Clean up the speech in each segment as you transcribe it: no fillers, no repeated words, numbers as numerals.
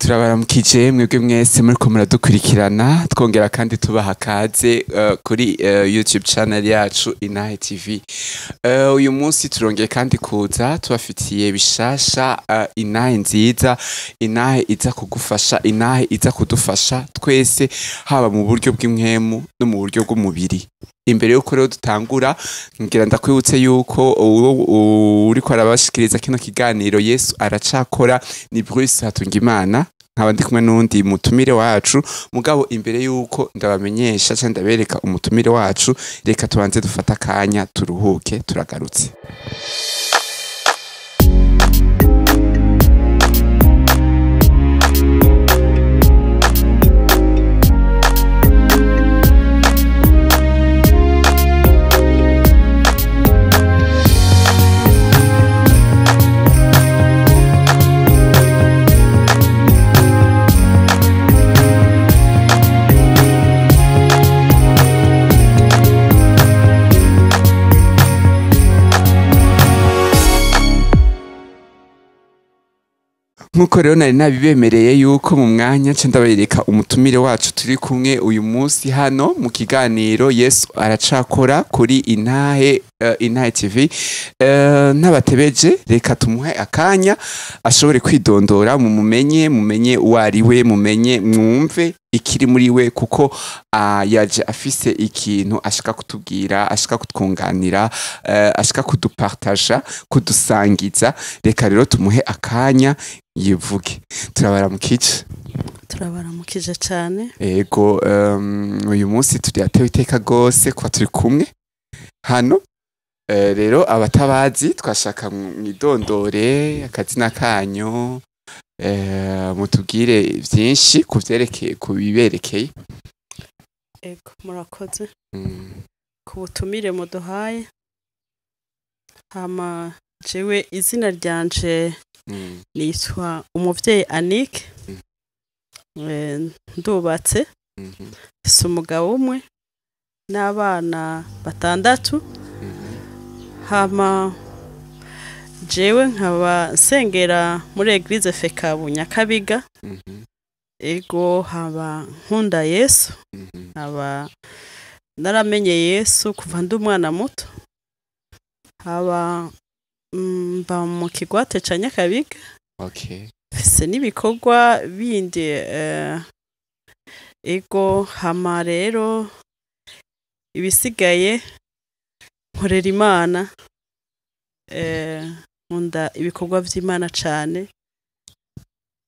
Turabaramukije mwebwe mwese muriko muradukurikirana, twongera kandi tubaha kaze kuri YouTube channel yacu Inahe TV. Uyu munsi turongeye kandi kuza tubafitiye bishasha, inahe nziza, inahe iza kugufasha, inahe iza kudufasha twese, haba mu buryo bw'impwemu no mu buryo bw'umubiri. Imbere yuko rero dutangura, ngira ndakwibutse yuko uwo uriko arabashikiriza kino kiganiro Yesu aracakora ni Bruce Hatungimana, nkaba ndi kumwe n'undi mutumire wacu. Mugabo imbere yuko ndabamenyesha canke ndabereka umutumire wacu, reka tubanze dufate akanya turuhuke, turagarutse. Nkuko rero nari nabibemereye yuko mu mwanya nca ndabereka umutumire wacu turi kumwe uyu munsi hano mu kiganiro Yesu aracakora kuri Inahe TV. Ntabatebeje, reka tumuhe akanya ashobore kwidondora, mumumenye, mumenye uwo ari we, mumenye, mwumve ikiri muri we, kuko yaje afise ikintu ashaka kutubwira, ashaka kutwunganira, ashaka kudupartaja, kudusangiza. Reka rero tumuhe akanya yivuge. Turabaramukije. Turabaramukije cyane. Ego, uyu munsi turi iteka gose kuba turi kumwe hano. Rero abatabazi twashaka mwidondore akazina kanyu, mutubwire vyinshi kuvyerekeye, kubiberekeye. Ego, murakoze ku butumire muduhaye. Hama jewe izina ryanje nitwa umuvyeyi Annick. Ndubatse, mfise umugabo umwe n'abana 6. Hama jewe nkaba nsengera muri Eglise Fekabu Nyakabiga. Ego, haba nkunda Yesu, nkaba naramenye Yesu kuva ndi umwana muto. Haba mba mu kigwate ca Nyakabiga. Mfise n'ibikorwa bindi. Ego, hama rero ibisigaye nkorera Imana. Nkunda ibikorwa vy'Imana cane.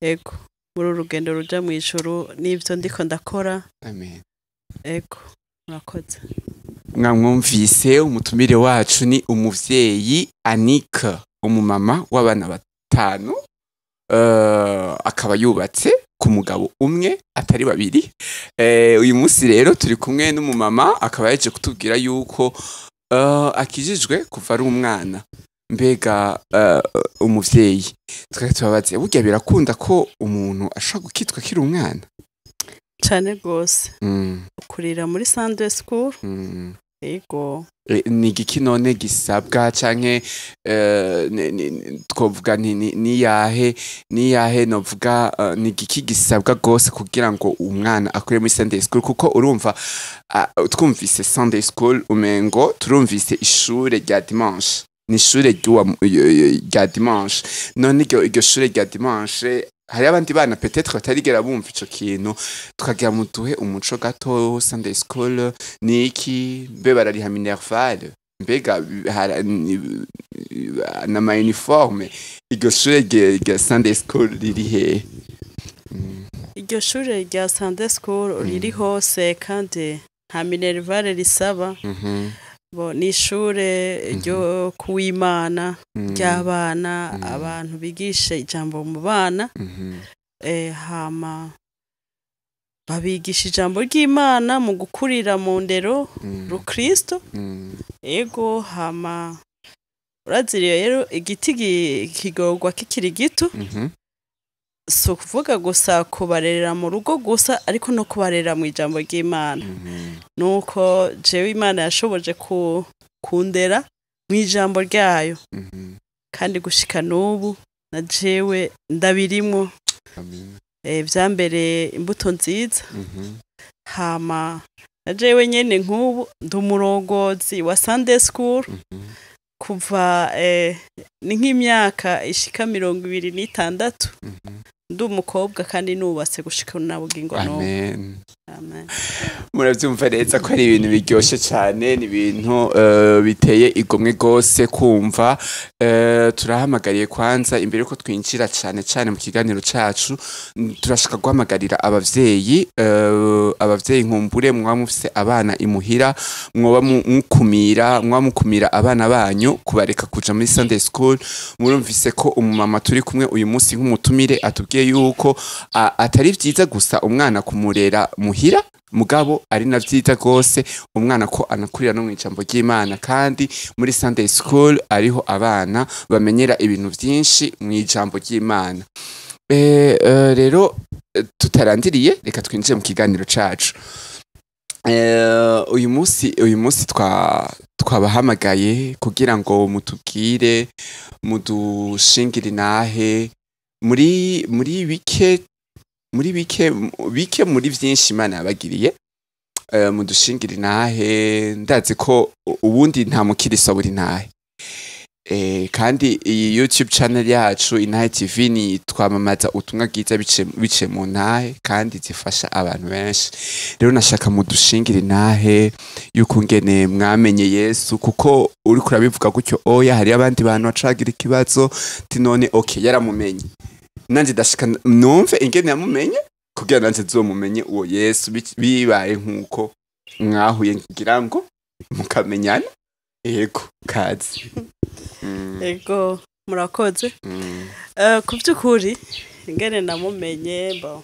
Ego, muri uru rugendo ruja mw'ijuru n'ivyo ndiko ndakora. Amen. Ego, murakoze. Mwamwumvise, umutumire wacu ni umuvyeyi Annick, umumama w'abana 5, akaba yubatse ku mugabo umwe atari babiri. Uyu munsi rero turi kumwe n'umumama akaba yaje kutubwira yuko akijijwe kuva ari umwana. Mbega umuvyeyi, twari tubabaze, burya birakunda ko umuntu ashobora gukitwa akiri umwana? Cane gose. Ukurira muri Sunday school. Ego. Ni igiki none gisabwa canke twovuga niyahe novuga, ni igiki gisabwa gose kugira ngo umwana akure muri Sunday school? Kuko urumva, twumvise Sunday school umengo turumvise ishure rya dimanche, ni ishure rya dimanche. None iryo shure rya dimanche, hari abandi bana peut-être batarigera bumva ico kintu, tukagira muduhe umuco gato. Sunday school ni iki? Mbe barariha minerval? Mbega n'ama uniforme? Iryo shure rya Sunday school riri hehe? Iryo shure rya Sunday school riri hose kandi nta minerval risaba. Bo ni ishure ryo kuwimana ry'abana, abantu bigisha ijambo mu bana. Hama babigisha ijambo ry'Imana mu gukurira mu ndero rukristo. Ego, hama uraziriye rero igiti kigorwa kikiri gito. Si ukuvuga gusa kubarerera mu rugo gusa, ariko no kubarerera mu ijambo ry'Imana. Nuko jewe Imana yashoboje kundera mu ijambo ryayo, kandi gushika n'ubu na jewe ndabirimwo. Amen. Vyambereye imbuto nziza. Hama na jewe nyene nk'ubu ndi umurongozi wa Sunday School kuva ni nk'imyaka ishika 26 ndi umukobwa kandi nubatse gushika na bugingo n'ubu. Amen. Amen. Murabyumva neza ko ari ibintu biryoshye cyane, ni ibintu biteye igomwe rwose kumva. Turahamagariye kwanza, imbere yuko twinjira cyane cyane mu kiganiro cacu, turashaka guhamagarira abavyeyi, abavyeyi nkumbure mwaba mufise abana imuhira, mwoba mukumira, mwaba mukumira abana banyu kubareka kuja muri Sunday school. Murumvise ko umumama turi kumwe uyu munsi nk'umutumire atubwiye yuko atari vyiza gusa umwana kumurera muhira, mugabo ari na vyiza rwose umwana ko anakurira no mu ijambo ry'Imana, kandi muri Sunday school ariho abana bamenyera ibintu vyinshi mu ijambo ry'Imana. Rero tutarandiriye, reka twinjire mu kiganiro cacu. Uyu munsi twabahamagaye kugira ngo mutubwire, mudushingire inahe muri bike muri vyinshi Imana yabagiriye. Mudushingire inahe. Ndazi ko ubundi nta mukiriso buri ntahe. Kandi iyi YouTube channel yacu Intahe TV ni twamamaza ubutumwa bwiza biciye mu ntahe kandi zifasha abantu benshi. Rero nashaka mudushingire intahe yuko ngene mwamenye Yesu, kuko uriko urabivuga gutyo oya, hari abandi bantu bacagira ikibazo ti none okay yaramumenye, nanje ndashika numve ingene yamumenye kugira nanje nzomumenye uwo Yesu, bibaye nkuko mwahuye ngira ngo mukamenyana. Yego, kazi. Ego, murakoze. Ku by'ukuri ingene namumenye, bo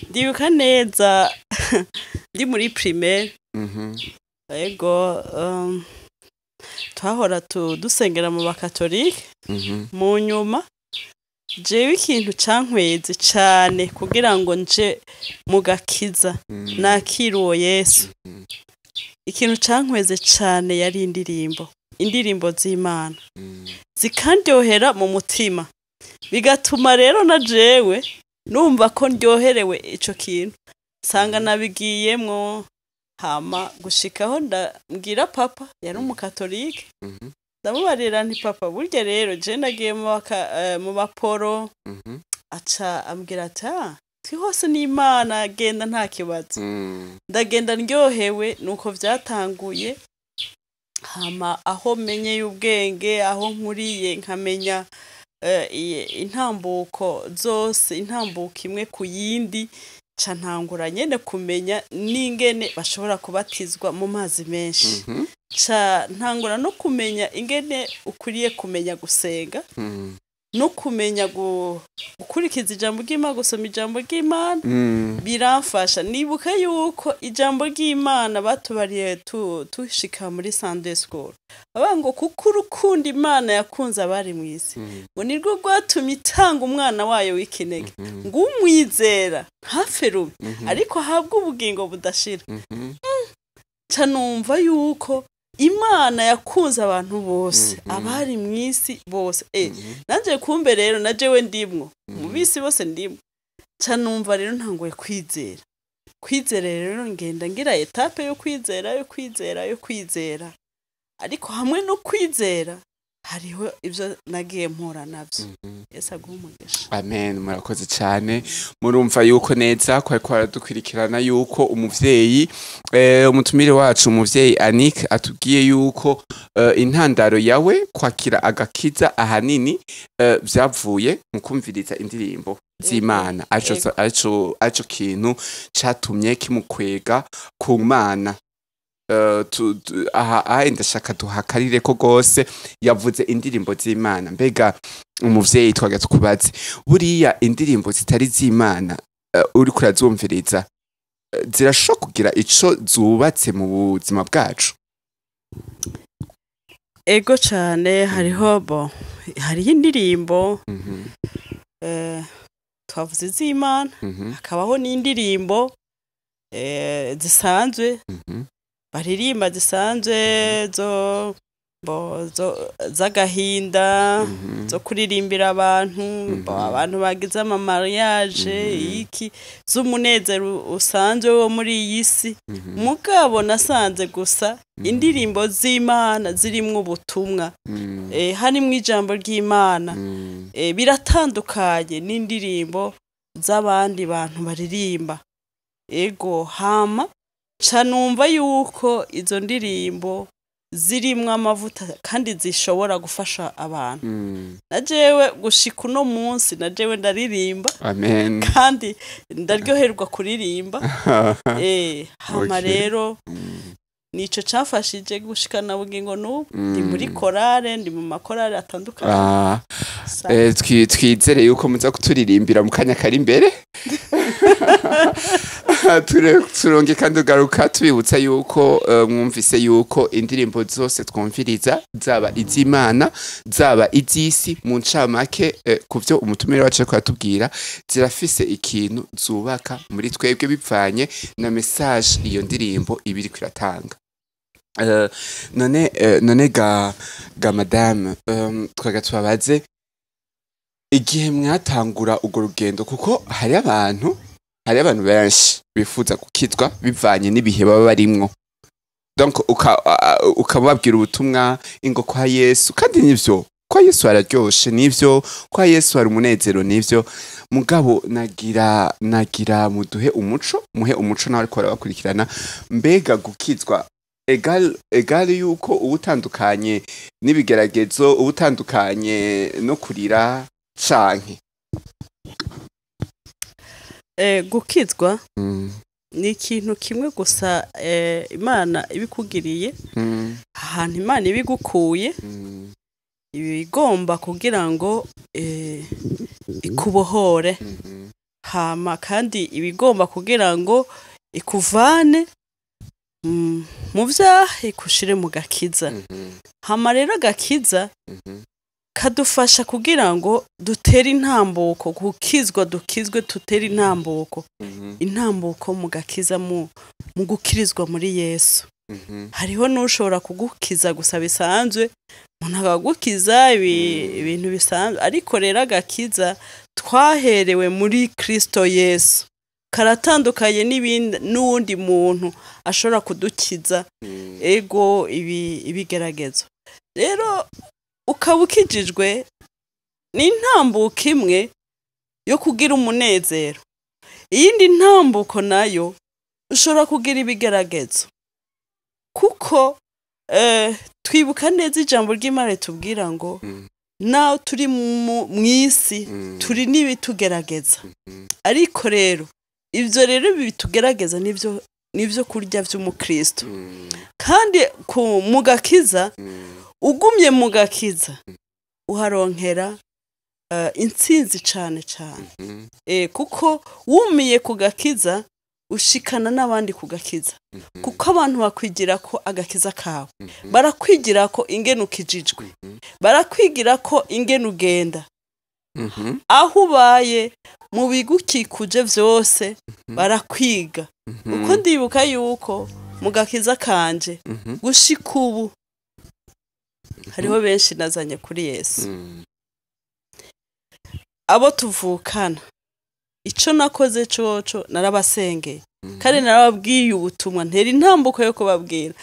ndibuka neza ndi muri primaire. Ego, twahora dusengera mu bakatolike. Mu nyuma jewe ikintu cankweze cane kugira ngo nje mu gakiza, nakira uwo Yesu, ikintu cankweze cane yari indirimbo z'Imana, zikandyohera mu mutima, bigatuma rero na jewe numva ko ndyoherewe ico kintu, sanga nabigiyemwo. Hama gushikaho ndabwira papa, yari umukatolike, ndamubarira nti: "Papa, burya rero je nagiye mu baporo." Aca ambwira ati: "Ah, twe hose ni Imana, genda nta kibazo." Ndagenda ndyohewe, nuko vyatanguye. Hama aho menyeye ubwenge, aho nkuriye nkamenya intambuko zose, intambuko imwe ku yindi, ca ntangura nyene kumenya n'ingene bashobora kubatizwa mu mazi menshi, ca ntangura no kumenya ingene ukwiriye kumenya gusenga, no kumenya gukurikiza ijambo ry'Imana, gusoma ijambo ry'Imana. Biramfasha. Nibuka yuko ijambo ry'Imana batubariye tushika muri Sunday school, bavuga ngo kuko urukundo Imana yakunze abari mu isi, ngo nirwo rwatumye itanga umwana wayo w'ikinege, ngo umwizera ntapfe rubi, ariko ahabwe ubugingo budashira. Ca numva yuko Imana yakunze abantu bose, abari mu isi bose. Nanje kumbe rero na jewe ndimwo mu bisi bose ndimwo. Ca numva rero ntanguye kwizera. Kwizera rero ngenda ngira étape yo kwizera, yo kwizera, yo kwizera, ariko hamwe no kwizera hariho ivyo nagiye mpura navyo. Yesu aguhe umugisha. Amen, murakoze cyane. Murumva yuko neza ko ariko aradukurikirana yuko umuvyeyi, umutumire wacu umuvyeyi Anik atubwiye yuko intandaro yawe kwakira agakiza ahanini vyavuye mu kumviriza indirimbo z'Imana, aco aco kintu catumye kimukwega ku Mana. Aha ndashaka duhakarire ko gose yavuze indirimbo z'Imana. Mbega umuvyeyi, twaga tukubaze, buriya indirimbo zitari z'Imana, uriko urazumviriza, zirashobora kugira ico zubatse mu buzima bwacu? Ego cane, hariho, bo hariho indirimbo, twavuze iz'Imana, hakabaho n'indirimbo zisanzwe, baririmba zisanzwe zo Bo, z'agahinda, zo kuririmbira abantu, bo, abantu bagize ama mariage, iki z'umunezero usanzwe wo muri iyi si. Mugabo nasanze gusa indirimbo z'Imana zirimwo ubutumwa, harimwo ijambo ry'Imana, biratandukanye n'indirimbo z'abandi bantu baririmba. Ego, hama ca numva yuko izo ndirimbo zirimwo amavuta kandi zishobora gufasha abantu. Na jewe gushika uno munsi, na jewe ndaririmba. Amen. Kandi ndaryoherwa kuririmba. Hama rero nico cafashije gushikana bugingo n'ubu ndi muri korale, ndi mu makorale atandukanye. Twizere yuko muza kuturirimbira mu kanya kari imbere. Turonge kandi ugaruka tubibutsa yuko mwumvise yuko indirimbo zose twumviriza, zaba iz'Imana, zaba iz'isi, mu ncamake, ku vyo umutumire wacu ariko aratubwira, zirafise ikintu zubaka muri twebwe bivanye na message iyo ndirimbo iba iriko iratanga. None ga madame, twaga tubabaze igihe mwatangura urwo rugendo, kuko hari abantu benshi bifuza gukizwa bivanye n'ibihe baba barimwo. Donc ukababwira ubutumwa ingo kwa Yesu, kandi nivyo, kwa Yesu hararyoshe, nivyo, kwa Yesu hari umunezero, nivyo. Mugabo nagira muduhe umuco, muhe umuco nawe ariko barabakurikirana. Mbega gukizwa égal yuko uba utandukanye n'ibigeragezo, uba utandukanye no kurira, canke? Gukizwa ni ikintu kimwe gusa, Imana ibikugiriye, ahantu Imana ibigukuye, ibigomba kugira ngo ikubohore, hama kandi ibigomba kugira ngo ikuvane mu vyaha, ikushire mu gakiza. Hama rero agakiza kadufasha kugira ngo dutere intambuko, gukizwa dukizwe tutere intambuko, intambuko mu gakiza, mu gukirizwa muri Yesu. Hariho n'ushobora kugukiza gusa bisanzwe, umuntu akagukiza ibintu bisanzwe, ariko rero agakiza twaherewe muri Kristo Yesu karatandukanye n'ibindi n'uwundi muntu ashobora kudukiza. Ego, ibigeragezo rero ukaba ukijijwe ni intambuko imwe yo kugira umunezero. Iyindi ntambuko nayo ushobora kugira ibigeragezo, kuko twibuka neza ijambo ry'Imana ritubwira ngo naho turi mw'isi turi n'ibitugerageza, ariko rero ibyo rero bitugerageza nivyo kurya vy'umukristo. Kandi mu gakiza, ugumye mu gakiza uharonkera intsinzi cane cane, kuko wumiye ku gakiza ushikana n'abandi ku gakiza, kuko abantu bakwigira ko agakiza kawe, barakwigira ko ingene ukijijwe, barakwigira ko ingene ugenda, aho ubaye, mu bigukikuje vyose barakwiga. Uko ndibuka yuko mu gakiza kanje gushika ubu hariho benshi nazanye kuri Yesu, abo tuvukana. Ico nakoze coco, narabasengeye kandi narababwiye ubutumwa, ntera intambuko yo kubabwira,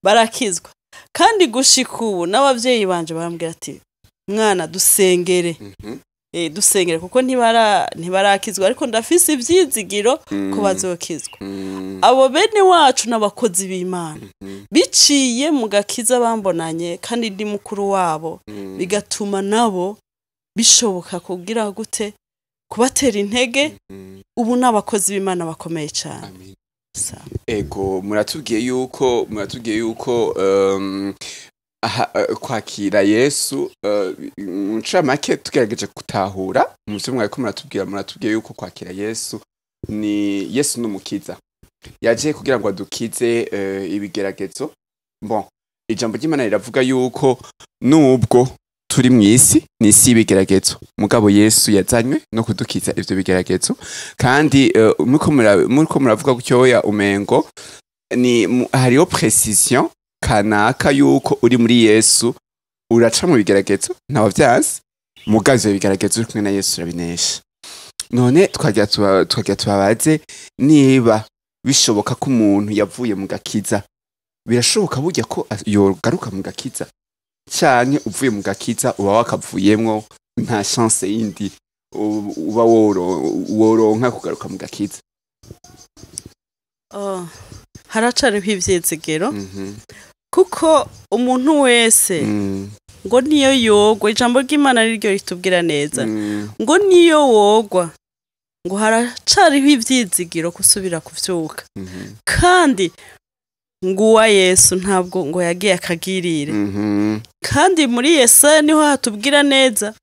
barakizwa. Kandi gushika ubu n'abavyeyi banje barambwira ati: "Mwana, dusengere, dusengere," kuko ntibarakizwa, ariko ndafise ivyizigiro ko bazokizwa. Abo bene wacu n'abakozi b'Imana, biciye mu gakiza bambonanye kandi ndi mukuru wabo, bigatuma nabo bishoboka kugira gute, kubatera intege. Ubu n'abakozi b'Imana bakomeye cyane. Amin. Sawa. Ego, muratubwiye yuko aha, kwakira Yesu, mu ncamake tugerageje gutahura mu vyo mwariko muratubwira, muratubwiye yuko kwakira Yesu ni Yesu n'umukiza yaje kugira ngo adukize ibigeragezo. Bon, ijambo ry'Imana riravuga yuko nubwo turi mw'isi, ni isi y'ibigeragezo, mugabo Yesu yazanywe no kudukiza ivyo bigeragezo. Kandi muriko muravuga gutyoya umengo ni hariho précision. Kanaka yuko uri muri Yesu uraca mu bigeragezo, ntawe vyanse, mugabo ivyo bigeragezo uri kumwe na Yesu urabinesha. None twagira tubabaze niba bishoboka ko umuntu yavuye mu gakiza, birashoboka burya ko yogaruka mu gakiza, canke uvuye mu gakiza uba wakavuyemwo, nta chance yindi uba woronka kugaruka mu gakiza? Oh, haracariho ivyizigiro, kuko umuntu wese ngo niyo yogwa, ijambo ry'Imana niryo ritubwira neza, ngo niyo wogwa, ngo haracariho ivyizigiro gusubira kuvyuka. Kandi ngo uwa Yesu ntabwo ngo yagiye akagirire. Kandi muri Yesaya niho hatubwira neza,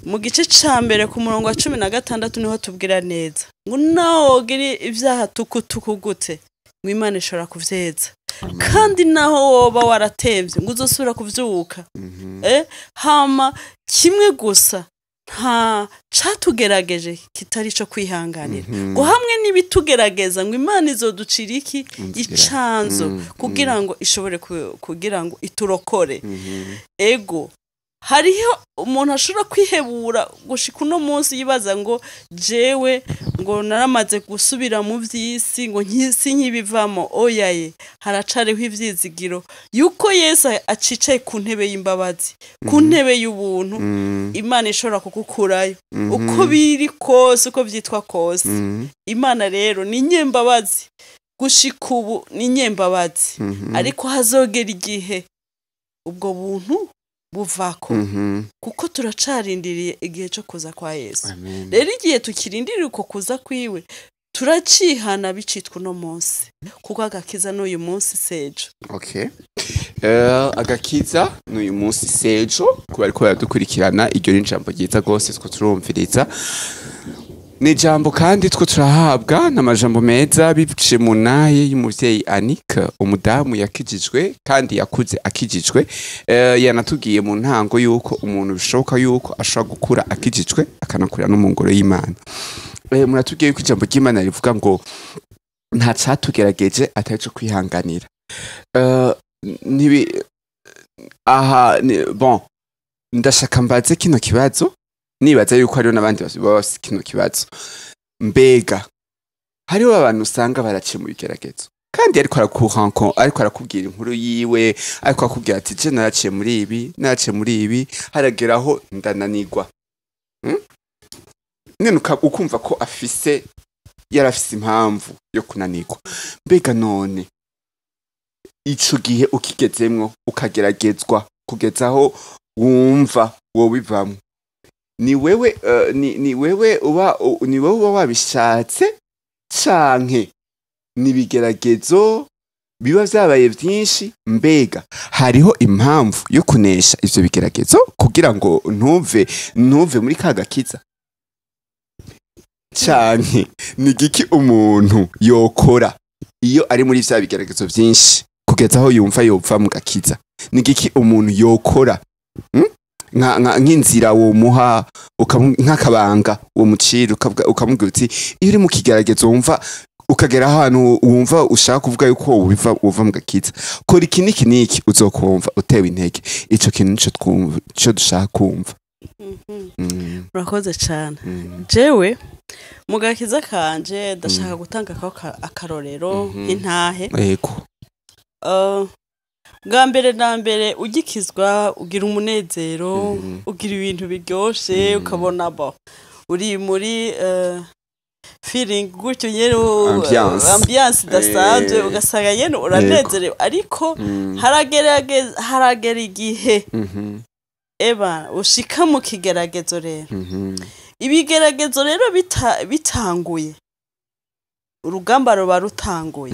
mu gice ca mbere ku murongo wa 16 niho hatubwira neza ngo naho wogira ivyaha tukutuku gute, ngo Imana ishobora kuvyeza. Kandi naho woba waratemvye, ngo uzosubira kuvyuka. Hama kimwe gusa, nta catugerageje kitari ico kwihanganira, ngo hamwe n'ibitugerageza, ngo Imana izoducira iki? Inzira. Icanzo, kugira ngo ishobore kugira ngo iturokore. Ego, hariho umuntu ashobora kwihebura gushika uno munsi, yibaza ngo jewe ngo naramaze gusubira mu vy'isi, ngo nkisi nkibivamo. Oyaye, haracariho ivyizigiro yuko Yesu acicaye ku ntebe y'imbabazi, ku ntebe y'ubuntu. Imana ishobora kugukurayo uko biri kose, uko vyitwa kose. Imana rero ni nyembabazi, gushika ubu ni nyembabazi, ariko hazogera igihe ubwo buntu buvako, kuko turacarindiriye igihe cyo kuza kwa Yesu. Amen. Rero igihe tukirindiriye uko kuza kwiwe, turacihana bicitwa uno munsi, kuko agakiza n'uyu munsi, sejo. Okay. Agakiza n'uyu munsi, sejo. Kuba ariko baradukurikirana, iryo ni ijambo ryiza rwose two turumviriza. Ni ijambo kandi two turahabwa n'amajambo meza biciye mu naye y'umuvyeyi Anike, umudamu yakijijwe kandi yakuze akijijwe. Yanatubwiye mu ntango yuko umuntu bishoboka yuko ashobora gukura akijijwe, akanakurira no mu ngoro y'Imana. Muratubwiye yuko ijambo ry'Imana rivuga ngo nta catugerageje atari ico kwihanganira. Ntibi aha bon, ndashaka mbaze kino kibazo, nibaza yuko hariho n'abandi baba bafise kino kibazo. Mbega hariho abantu usanga baraciye mu bigeragezo, kandi ariko arakuranko, ariko arakubwira inkuru yiwe, ariko akubwira ati: "Je naraciye muri ibi, naraciye muri ibi, harageraho ndananirwa." None ukumva ko afise, yarafise impamvu yo kunanirwa. Mbega none ico gihe ukigezemwo, ukageragezwa kugeza aho wumva wobivamwo, ni wewe ni wewe uba wabishatse, canke nibigeragezo biba vyabaye vyinshi? Mbega hariho impamvu yo kunesha ivyo bigeragezo kugira ngo ntuve muri ka gakiza, canke ni giki umuntu yokora iyo ari muri vya bigeragezo vyinshi kugeza aho yumva yopfa mu gakiza? Ni giki umuntu yokora? Nk'inzira womuha, nk'akabanga womucira, ukamubwira uti: "Iyo uri mu kigeragezo wumva ukagera ahantu wumva ushaka kuvuga yuko uva mu gakiza, kora iki n'iki n'iki, uzokumva utewe intege." Ico kintu nico twumva, nico dushaka kumva. Urakoze cyane. Jewe mu gakiza kanje ndashaka gutanga akarorero nk'intahe. Bwa mbere na mbere ugikizwa ugira umunezero, ugira ibintu biryoshe, ukabona bo uri muri feeling gutyo nyene, Ambiance. Ambiance idasanzwe, ugasanga nyene uranezerewe, ariko haragera igihe eba ushika mu kigeragezo. Rero ibigeragezo rero bitanguye, urugamba ruba rutanguye.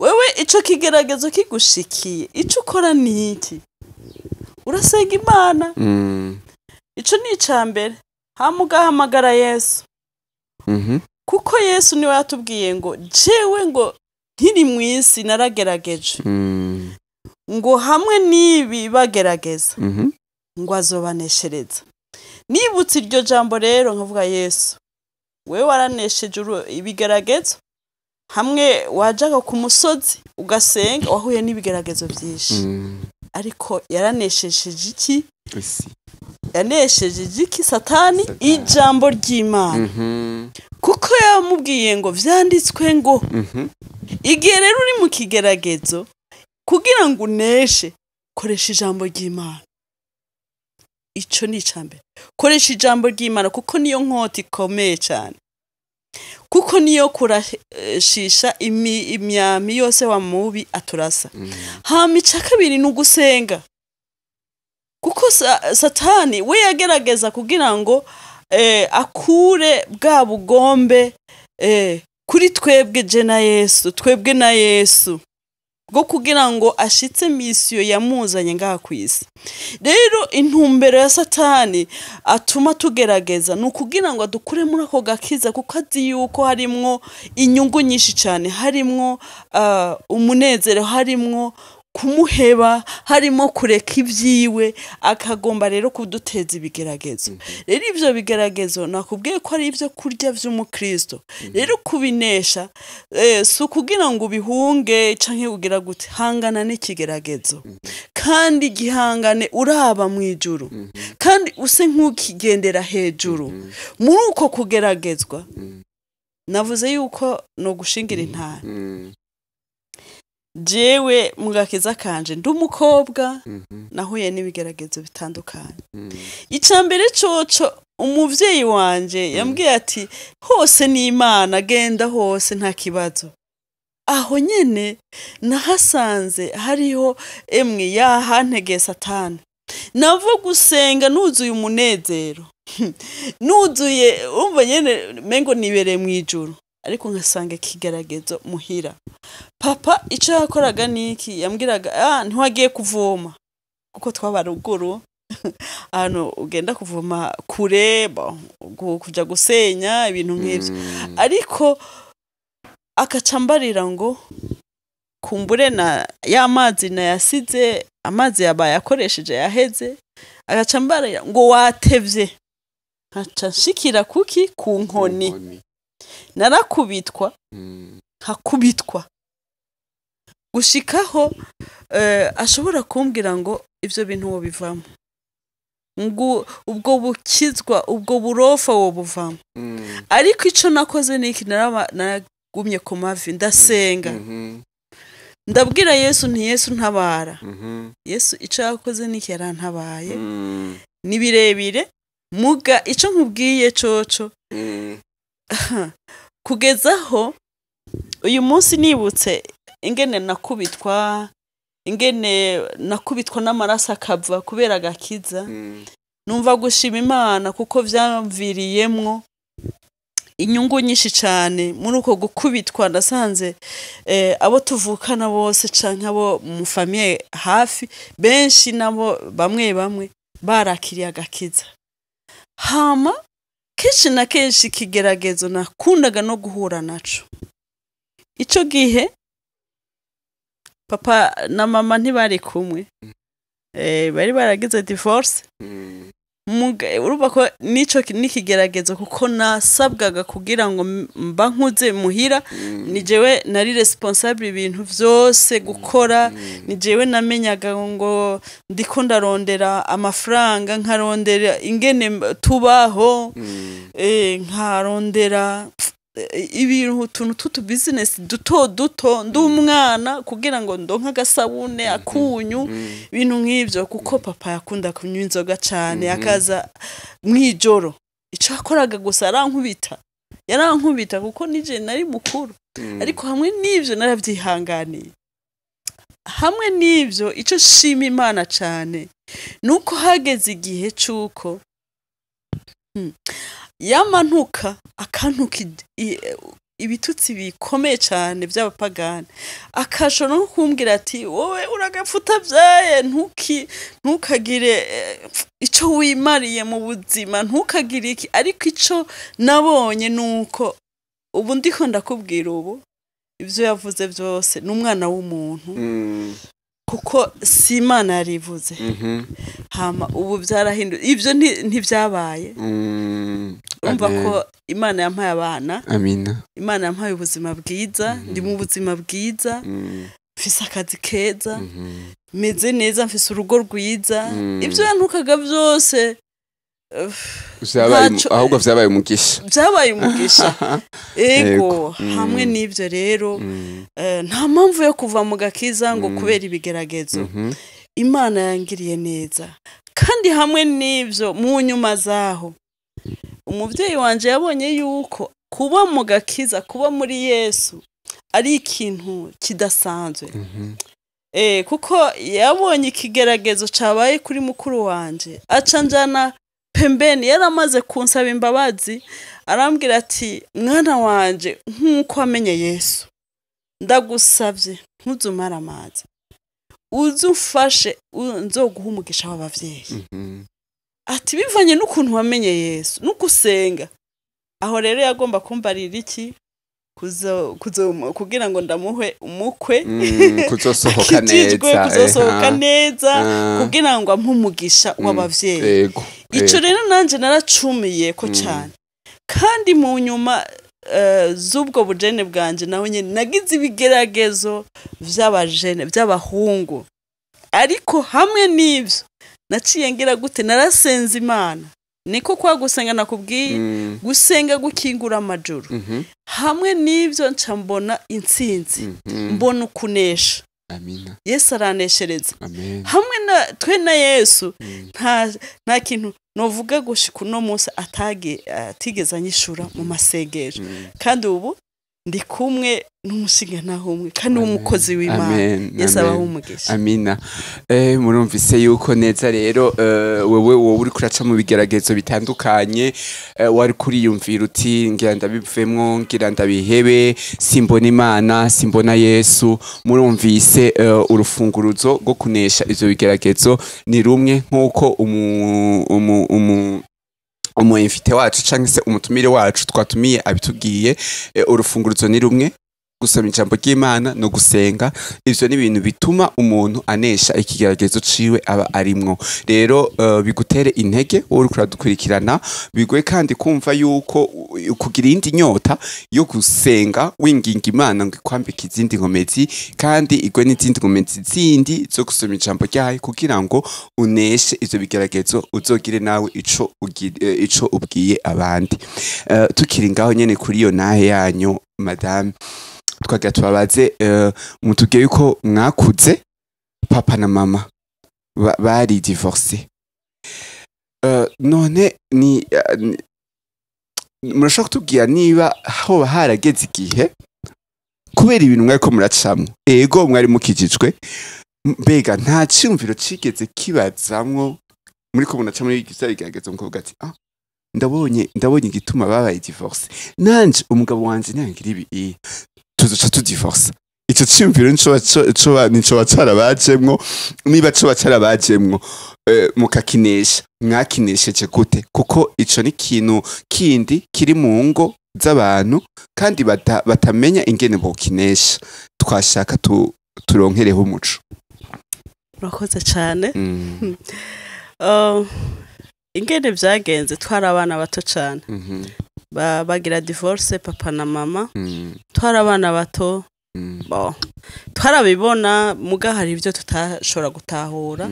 Wewe ico kigeragezo kigushikiye, ico ukora ni iki? Urasenga Imana. Ico ni ica mbere. Hama ugahamagara Yesu, kuko Yesu niwe yatubwiye ngo: "Jewe ngo nkiri mu isi naragerageje," ngo hamwe n'ibi bagerageza, ngo azobaneshereza. Nibutse iryo jambo rero nkavuga: "Yesu, wewe waranesheje ibigeragezo." Hamwe wajaga ku musozi ugasenga, wahuye n'ibigeragezo byinshi, ariko yaranesheje iki? Isi. Yanesheje iki? Satani. Satani. Ijambo ry'Imana, kuko yamubwiye ngo vyanditswe ngo. Igihe rero uri mu kigeragezo, kugira ngo uneshe, koresha ijambo ry'Imana. Ico ni icambere, koresha ijambo ry'Imana, kuko niyo nkota ikomeye cyane, kuko niyo kurashisha imyami yose wa mubi aturasa. Hama ica kabiri ni ugusenga, kuko Satani we yagerageza kugira ngo akure bwa bugombe kuri twebwe, je na Yesu, twebwe na Yesu, bwo kugira ngo ashitse mission yamuzanye ngaha ku isi. Rero intumbero ya Satani atuma tugerageza ni ukugira ngo adukure muri ako gakiza, kuko azi yuko harimwo inyungu nyinshi cyane, harimwo umunezero, harimwo kumuheba, harimo kureka ibyiwe. Akagomba rero kuduteza ibigeragezo. Rero ibyo bigeragezo nakubwiye ko ari ibyo kurya by'umukristo. Rero kubinesha, si ukugira ngo ubihunge canke ugira gute. Hangana n'ikigeragezo, kandi gihangane uraba mu ijuru, kandi use nk'ukigendera hejuru muri uko kugeragezwa. Navuze yuko no gushingira intara. Jewe mu gakiza kanje, ndi umukobwa, nahuye n'ibigeragezo bitandukanye. Icya mbere coco, umuvyeyi wanje yambwiye ati: "Hose ni Imana, genda hose nta kibazo." Aho nyene nahasanze hariho emwe yahantegeye Satani. Nava gusenga nuzuye umunezero, nuzuye, umva nyene mengo nibereye mu ijuru, ariko nkasanga ikigeragezo muhira. Papa ico yakoraga niki? Yambwiraga: "Ah, ntiwagiye kuvoma," kuko twaba ruguru, ahantu ugenda kuvoma kure, bon, kuja gusenya, ibintu nk'ivyo. Ariko akaca ambarira ngo kumbure na ya mazi nayasize, amazi yabaye akoresheje yaheze. Agaca ambarira ngo watevye, nkaca nshikira kuki? Ku nkoni. Inkoni. Narakubitwa, nkakubitwa gushikaho ashobora kumbwira ngo ivyo bintu wobivamo, ngo ubwo bukizwa, ubwo burofa wobuvamo. Ariko ico nakoze niki? Naragumye ku mavi, ndasenga, ndabwira Yesu nti: "Yesu, ntabara." Yesu ico yakoze niki? Yarantabaye. Ni birebire, muga ico nkubwiye coco, kugezaho uyu munsi nibutse ingene nakubitwa, ingene nakubitwa n'amaraso akava kubera agakiza, numva gushima Imana, kuko vyamviriyemwo inyungu nyinshi cyane. Muri uko gukubitwa ndasanze abo tuvukana bose canke abo mu famille hafi benshi, nabo bamwe bamwe barakiriye agakiza. Hama kenshi na kenshi ikigeragezo nakundaga no guhura naco, ico gihe papa na mama ntibari kumwe, bari baragize divorce. Urumva ko nico n'ikigeragezo, kuko nasabwaga kugira ngo mba nkuze muhira, ni jewe nari responsable ibintu vyose gukora, ni jewe namenyaga ngo ndiko ndarondera amafaranga, nkarondera ingene tubaho, nkarondera ibintu, utuntu tw'utu business duto duto, ndi umwana, kugira ngo ndonke agasabune, akunyu, ibintu nk'ivyo, kuko papa yakunda kunywa inzoga cane, akaza mw'ijoro. Ico yakoraga gusa arankubita, yarankubita kuko nije nari mukuru. Ariko hamwe n'ivyo naravyihanganiye. Hamwe n'ivyo, ico shima Imana cane nuko hageze igihe c'uko yamantuka, akantuka ibitutsi bikomeye cane by'abapagani, akashobora no kumbwira ati: "Wowe uragapfa utabyaye, ntukagire ico wimariye mu buzima, ntukagire iki." Ariko ico nabonye nuko ubu ndiko ndakubwira ubu, ibyo yavuze byose ni umwana w'umuntu, kuko si Imana yarivuze. Hama ubu byarahindutse, ibyo ntibyabaye. Urumva Amen. ko Imana yampaye abana. Amina. Imana yampaye ubuzima bwiza, ndi mu buzima bwiza, mfise akazi keza, meze neza, mfise urugo rwiza. Ibyo yantukaga byose Vyabaye ahubwo vyabaye umugisha. Byabaye umugisha, ego. Yego. Hamwe n'ibyo rero, nta mpamvu yo kuva mu gakiza ngo kubera ibigeragezo. Imana yangiriye neza. Kandi hamwe n'ibyo, mu nyuma zaho umubyeyi wanje yabonye yuko kuba mu gakiza, kuba muri Yesu ari ikintu kidasanzwe. Kuko yabonye ikigeragezo cabaye kuri mukuru wanje, aca njana pembeni. Yaramaze kunsaba imbabazi, arambwira ati: "Mwana wanje, nk'uko wamenye Yesu, ndagusavye ntuzumare amazi, uze umfashe, nzoguha umugisha w'abavyeyi." Ati: "Bivanye n'ukuntu wamenye Yesu n'ugusenga." Aho rero yagomba kumbarira iki? Kugira ngo ndamuhe umukwe Kuzosohoka akijijwe, neza. Kuzosohoka neza, kugira ngo ampe umugisha w'abavyeyi. Ico rero nanje naracumiye ko cane. Kandi mu nyuma z'ubwo bujene bwanje, naho nyene nagize ibigeragezo vy'abajene, vy'abahungu. Ariko hamwe n'ivyo, naciye ngira gute? Narasenze Imana. Niko kwa gusenga nakubwiye, gusenga gukingura amajuru. Hamwe n'ivyo, nca mbona intsinzi, mbona ukunesha. Amina. Yesu araneshereza. Amen. Hamwe na twe na Yesu, nta kintu novuga gushika uno munsi atigeze anyishura mu masengesho. Kandi ubu ndi kumwe n'umushingantahe umwe kandi w'umukozi w'Imana. Amen. Yesu Amen. abaho umugisha. Amina. Murumvise yuko neza rero, wewe wowe uri kuraca mu bigeragezo bitandukanye, wari kuriyumvira uti: "Ngira ndabivemwo, ngira ndabihebe, simbona Imana, simbona Yesu." Murumvise, urufunguruzo rwo kunesha ivyo bigeragezo ni rumwe, nk'uko umu invité wacu canke se umutumire wacu twatumiye abitubwiye. Urufunguruzo ni rumwe: gusoma ijambo ry'Imana no gusenga. Ivyo ni ibintu bituma umuntu anesha ikigeragezo ciwe aba arimwo. Rero bigutere intege wowe uriko uradukurikirana, biguhe kandi kumva yuko kugira iyindi nyota yo gusenga, winginga Imana ngo ikwambike izindi nkomezi, kandi igwe n'izindi nkomezi zindi zo gusoma ijambo ryayo, kugira ngo uneshe ivyo bigeragezo, uzogire nawe ico ubwiye abandi. Tukiri ngaho nyene kuri iyo nahe yanyu, madame, twagira tubabaze, mutubwiye yuko mwakuze papa na mama bari divorcé. None ni murashobora kutubwira niba hoba harageze igihe, kubera ibintu mwariko muracamwo, ego mwari mukijijwe, mbega nta ciyumviro cigeze kibazamwo muriko munaca muri ivyo bigeragezo, mukavuga ati: "Ah, ndabonye igituma babaye divorce, nanje umugabo wanje ntiyangira ibi, tuzoca tudivorce"? Ico ciyumviro nicoba carabajemwo? Niba coba carabajemwo, mukakinesha, mwakinesheje gute? Kuko ico ni ikintu kindi kiri mu ngo z'abantu kandi batamenya ingene bokinesha. Twashaka turonkereho umuco. Urakoze cyane. Ingene vyagenze, twari abana bato cyane. Bagira divorce papa na mama, twari abana bato. Bo twarabibona, muga hari ibyo tutashobora gutahura.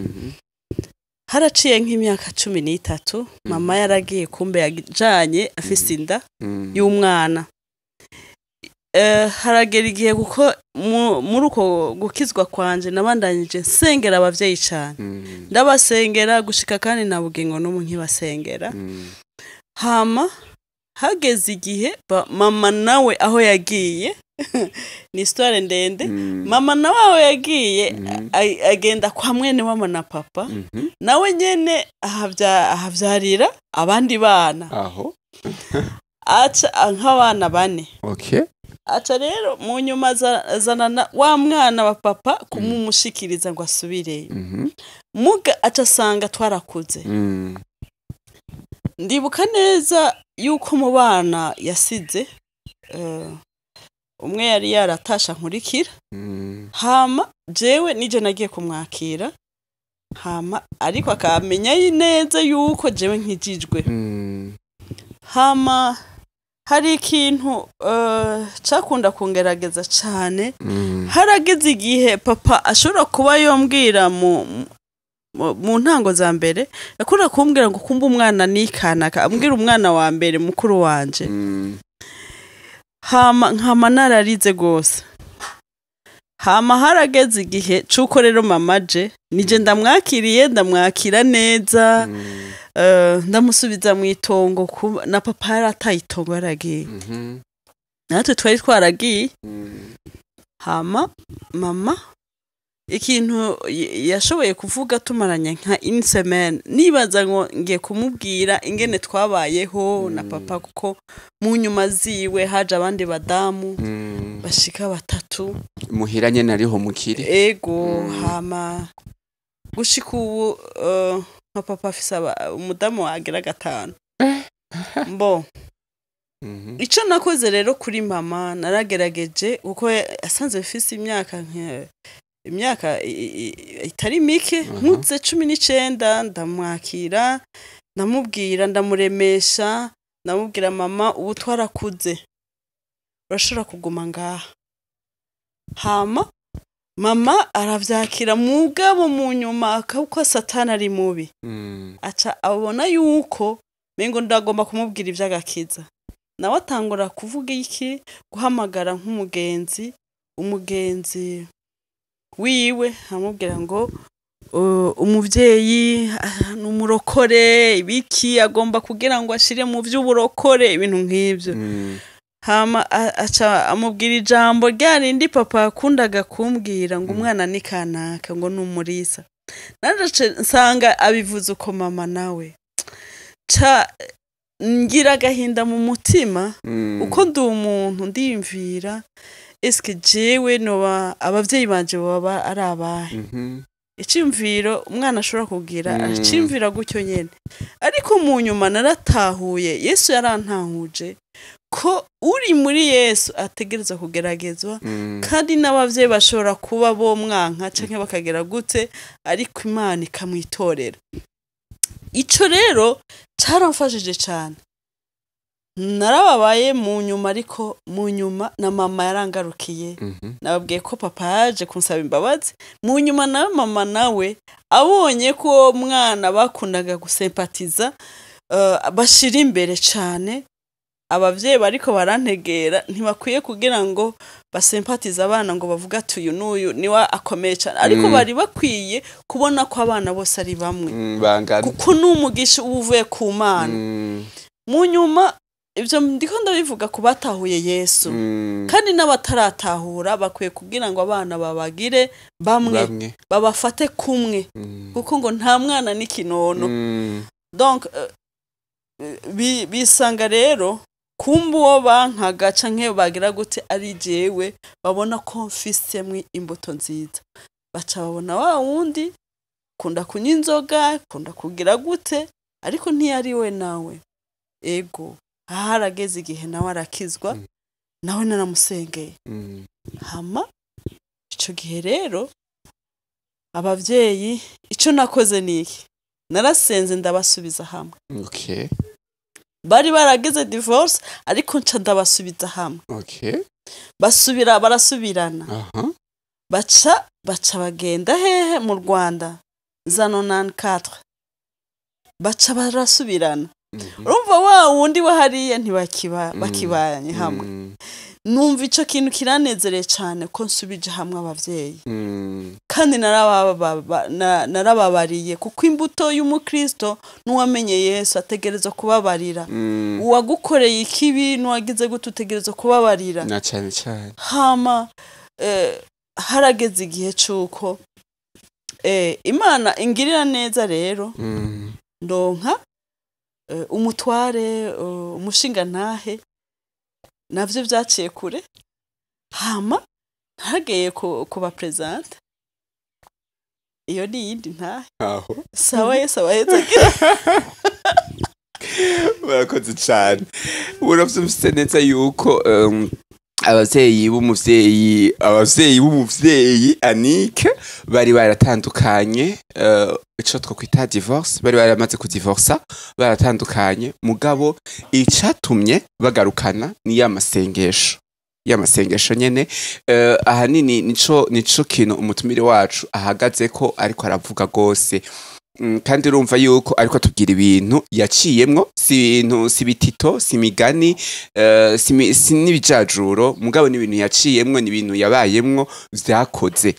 Haraciye nk'imyaka 13, mama yaragiye, kumbe yajanye afise inda y'umwana. Haragera igihe, kuko muri uko gukizwa kwanje nabandanyije nsengera abavyeyi cane, ndabasengera gushika kandi na bugingo n'ubu nkibasengera. Hama hageze igihe mama nawe aho yagiye, ni histoire ndende, mama nawe aho yagiye, agenda kwa mwene wama na papa, nawe nyene ahavyarira abandi bana. Aho. Aca nk'abana bane. Aca rero mu nyuma azanana wa mwana wa papa kumumushikiriza ngo asubireyo. Muga aca asanga twarakuze. Ndibuka neza yuko mu bana yasize, umwe yari yaratasha nkurikira. Hama jewe nije nagiye kumwakira, hama ariko akamenya neza yuko jewe nkijijwe. Hama hari ikintu cakunda kungerageza cane. Harageze igihe papa ashobora kuba yombwira mu ntango za mbere, yakunda kumbwira ngo kumba umwana ni kanaka, ambwira umwana wa mbere, mukuru wanje. Hama nkama nararize gose. Hama harageze igihe c'uko rero mama je nije ndamwakiriye, ndamwakira neza, ndamusubiza mu itongo, na papa yarataye itongo, yaragiye, natwe twari twaragiye. Hama mama ikintu yashoboye kuvuga, tumaranye nka une semaine, nibaza ngo ngiye kumubwira ingene twabayeho na papa, kuko mu nyuma ziwe haje abandi badamu bashika batatu. Muhira nyene ariho mukiri? Ego. Hama gushika ubu nka papa afise umudamu wagira gatanu mbo. Ico nakoze rero kuri mama, naragerageje, kuko asanzwe mfise imyaka imyaka itari mike, nkuze 19, ndamwakira, ndamubwira, ndamuremesha, ndamubwira: "Mama, ubu twarakuze, urashobora kuguma ngaha." Hama mama aravyakira, mugabo mu nyuma akaboko Satani ari mubi, aca abona yuko mengo ndagomba kumubwira ivy'agakiza, nawe atangura kuvuga iki, guhamagara nk'umugenzi, umugenzi wiwe, amubwira ngo umuvyeyi ni umurokore, ibiki agomba kugira ngo ashire mu vy'uburokore, ibintu nk'ivyo. Hama aca amubwira ijambo rya rindi papa yakundaga kumbwira ngo umwana ni kanaka, ngo ni umurisa. Nanje nsanga abivuze uko mama nawe, ca ngira agahinda mu mutima, uko ndi umuntu ndiyumvira: eske jewe noba abavyeyi banje baba ari abahe? Iciyumviro umwana ashobora kugira, aciyumvira gutyo nyene. Ariko mu nyuma naratahuye, Yesu yarantahuje ko uri muri Yesu ategerezwa kugeragezwa, kandi n'abavyeyi bashobora kuba bo mwanka canke bakagera gute, ariko Imana ikamwitorera. Ico rero caramfashije cane. Narababaye mu nyuma, ariko mu nyuma na mama yarangarukiye. Nababwiye ko papa yaje kunsaba imbabazi mu nyuma, nawe mama nawe abonye ko uwo mwana bakundaga gusempatiza, bashira imbere cane, abavyeyi bariko barantegera ntibakwiye kugira ngo basempatize abana, ngo bavuge ati uyu n'uyu niwe akomeye cane, ariko bari bakwiye kubona ko abana bose ari bamwe, bangana, kuko n'umugisha uba uvuye ku Mana. Mu nyuma ibyo ndiko ndabivuga ku batahuye Yesu, kandi n'abataratahura bakwiye kugira ngo abana babagire bamwe, bamwe, babafate kumwe, kuko ngo nta mwana n'ikinono. Donc bisanga rero kumba uwo bankaga canke bagira gute ari jewe babona ko mfisemwo imbuto nziza, baca babona wa wundi kunda kunywa inzoga, kunda kugira gute, ariko ntiyari we nawe. Ego, harageze igihe nawe arakizwa, nawe naramusengeye. Hama ico gihe rero abavyeyi, ico nakoze niki? Narasenze, ndabasubiza hamwe. Bari baragize divorce, ariko nca ndabasubiza hamwe. Basubira barasubirana. Baca bagenda hehe? Mu Rwanda za 94 baca barasubirana. Urumva wa wundi wa hariya ntibakiba bakibanye hamwe. Numva ico kintu kiranezereye cane ko nsubije hamwe abavyeyi, kandi narababariye, kuko imbuto y'umukristo n'uwamenye Yesu ategerezwa kubabarira. Uwagukoreye ikibi n'uwagize gute, utegerezwa kubabarira. Na cane cane. Hama harageze igihe c'uko Imana ingirira neza rero, ndonka umutware, umushingantahe, navyo vyaciye kure. Hama ntageye kuba présente, iyo ni iyindi ntahe. Aho. Sawa, Yesu abahezagira. Murakoze cane. Uravyumvise neza yuko Abavyeyi b'umuvyeyi Anike bari baratandukanye, ico twokwita divorce, bari baramaze kudivorsa, baratandukanye. Mugabo icatumye bagarukana ni ya masengesho, ya masengesho nyene. Ahanini nico kintu umutumire wacu ahagaze ko ariko aravuga gose. Kandi urumva yuko ariko atubwira ibintu yaciyemwo, si ibintu, si bitito, si imigani, si n'ibijajuro, mugabo ni ibintu yaciyemwo, ni ibintu yabayemwo vyakoze.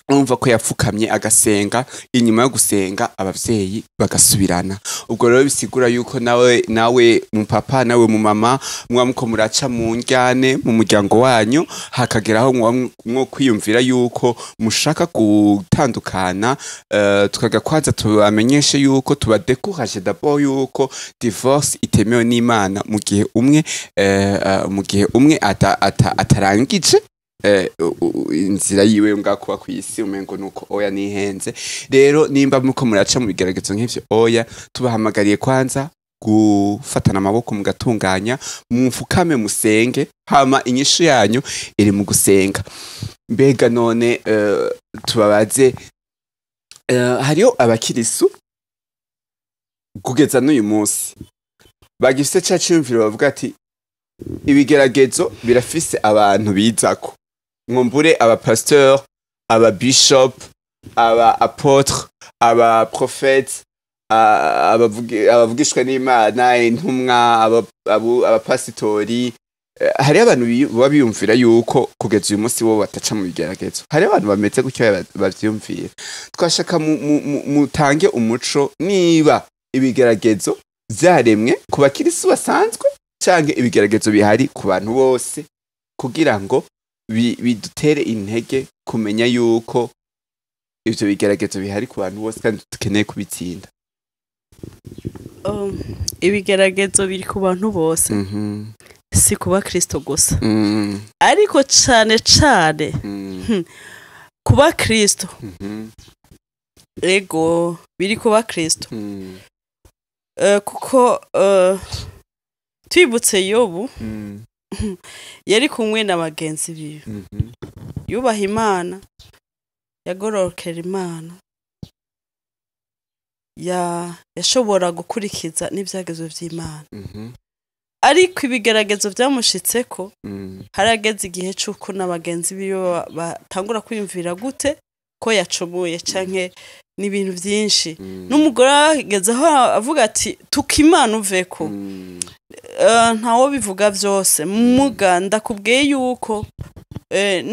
Urumva ko yapfukamye agasenga, inyuma yo gusenga abavyeyi bagasubirana. Ubwo rero bisigura yuko nawe mu papa, nawe mu mama, muba muko muraca mu njyane mu muryango wanyu, hakageraho muba mwo kwiyumvira yuko mushaka gutandukana, tukaga kwanza tubamenyeshe yuko tubadécourage d'abord yuko divorce itemewe n'Imana mu gihe umwe atarangije inzira yiwe ngakuba kw'isi. Umengo nuko oya nihenze. Rero nimba muko muraca mu bigeragezo nk'ivyo, oya, tubahamagariye kwanza gufatana amaboko mugatunganya, mufukame musenge, hama inyishu yanyu iri mu gusenga. Mbega none tubabaze, hariyo abakirisu kugeza n'uyu munsi bagifise ca ciyumviro bavuga ati ibigeragezo birafise abantu bizako, nkumbure abapasteur, ababishop, aba apôtre, aba prophète, abavugishwa n'Imana, intumwa, abapasitori. Hariho abantu baba biyumvira yuko kugeza uyu munsi bo bataca mu bigeragezo. Hariho abantu bameze gutyo bavyiyumvira. Twashaka mutange umuco niba ibigeragezo vyaremwe ku bakirisu basanzwe canke ibigeragezo bihari ku bantu bose, kugira ngo bidutere intege kumenya yuko ivyo bigeragezo bihari ku bantu bose kandi dukeneye kubitsinda. Ibigeragezo biri ku bantu bose, si ku bakristo gusa, ariko cane cane ku bakristo. Ego, biri ku bakristo. Kuko twibutse Yobu, yari kumwe na bagenzi biwe, yubaha Imana, yagororokera Imana, yashobora gukurikiza n'ibyagezo vy'Imana, ariko ibigeragezo vyamushitseko, harageze igihe c'uko na bagenzi biwe batangura kwiyumvira gute ko yacumuye canke n'ibintu vyinshi. N'umugore ageze aho avuga ati tuka Imana uveko. Ntawo bivuga vyose, muga ndakubwiye yuko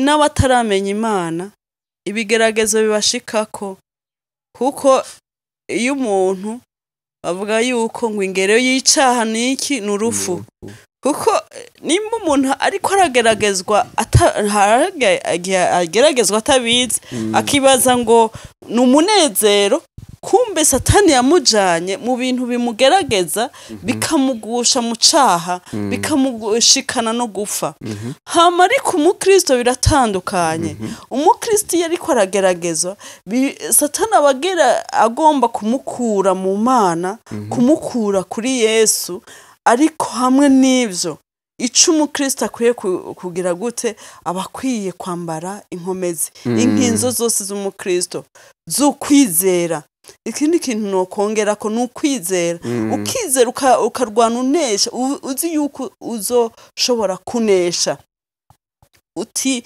n'abataramenya Imana ibigeragezo bibashikako, kuko iyo umuntu bavuga yuko ngo ingero y'icaha niki? Ni urupfu. Kuko nimba umuntu ariko arageragezwa, igihe ageragezwa atabizi, akibaza ngo ni umunezero, kumbe Satani yamujanye mu bintu bimugerageza, bikamugusha mu caha, bikamushikana no gufa. Hama ariko umukristo biratandukanye. Umukristo iyo ariko arageragezwa, Satani aba agera agomba kumukura mu Mana, kumukura kuri Yesu. Ariko hamwe n'ivyo, ico umukristo akwiye kugira gute? Aba akwiye kwambara inkomezi, inkinzo zose z'umukristo z'ukwizera. Ikindi kintu nokongera ko ni ukwizera. Ukizera, ukarwana unesha, uzi yuko uzoshobora kunesha, uti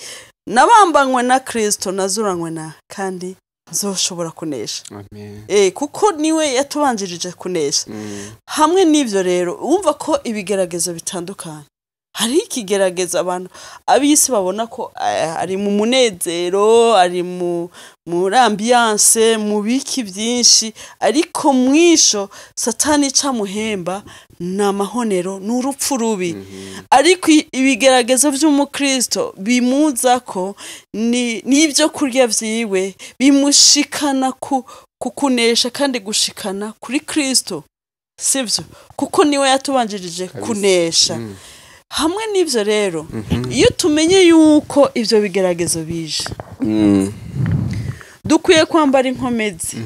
nabambanywe na Kristo, nazuranywe na kandi nzoshobora kunesha. Amen. Kuko niwe yatubanjirije kunesha. Hamwe n'ivyo rero, wumva ko ibigeragezo bitandukanye. Hariho ikigeragezo abantu ab'isi babona ko ari mu munezero, ari mu muri ambiance, mu biki byinshi, ariko mwisho Satani icamuhemba ni amahonero, ni urupfu rubi. Ariko ibigeragezo vy'umukristo bimuza ko ni n'ibyo kurya vyiwe bimushikana ku kunesha kandi gushikana kuri Kristo, sivyo? Kuko niwe yatubanjirije kunesha. Hamwe n'ivyo rero, iyo tumenye yuko ivyo bigeragezo bije, dukwiye kwambara inkomezi,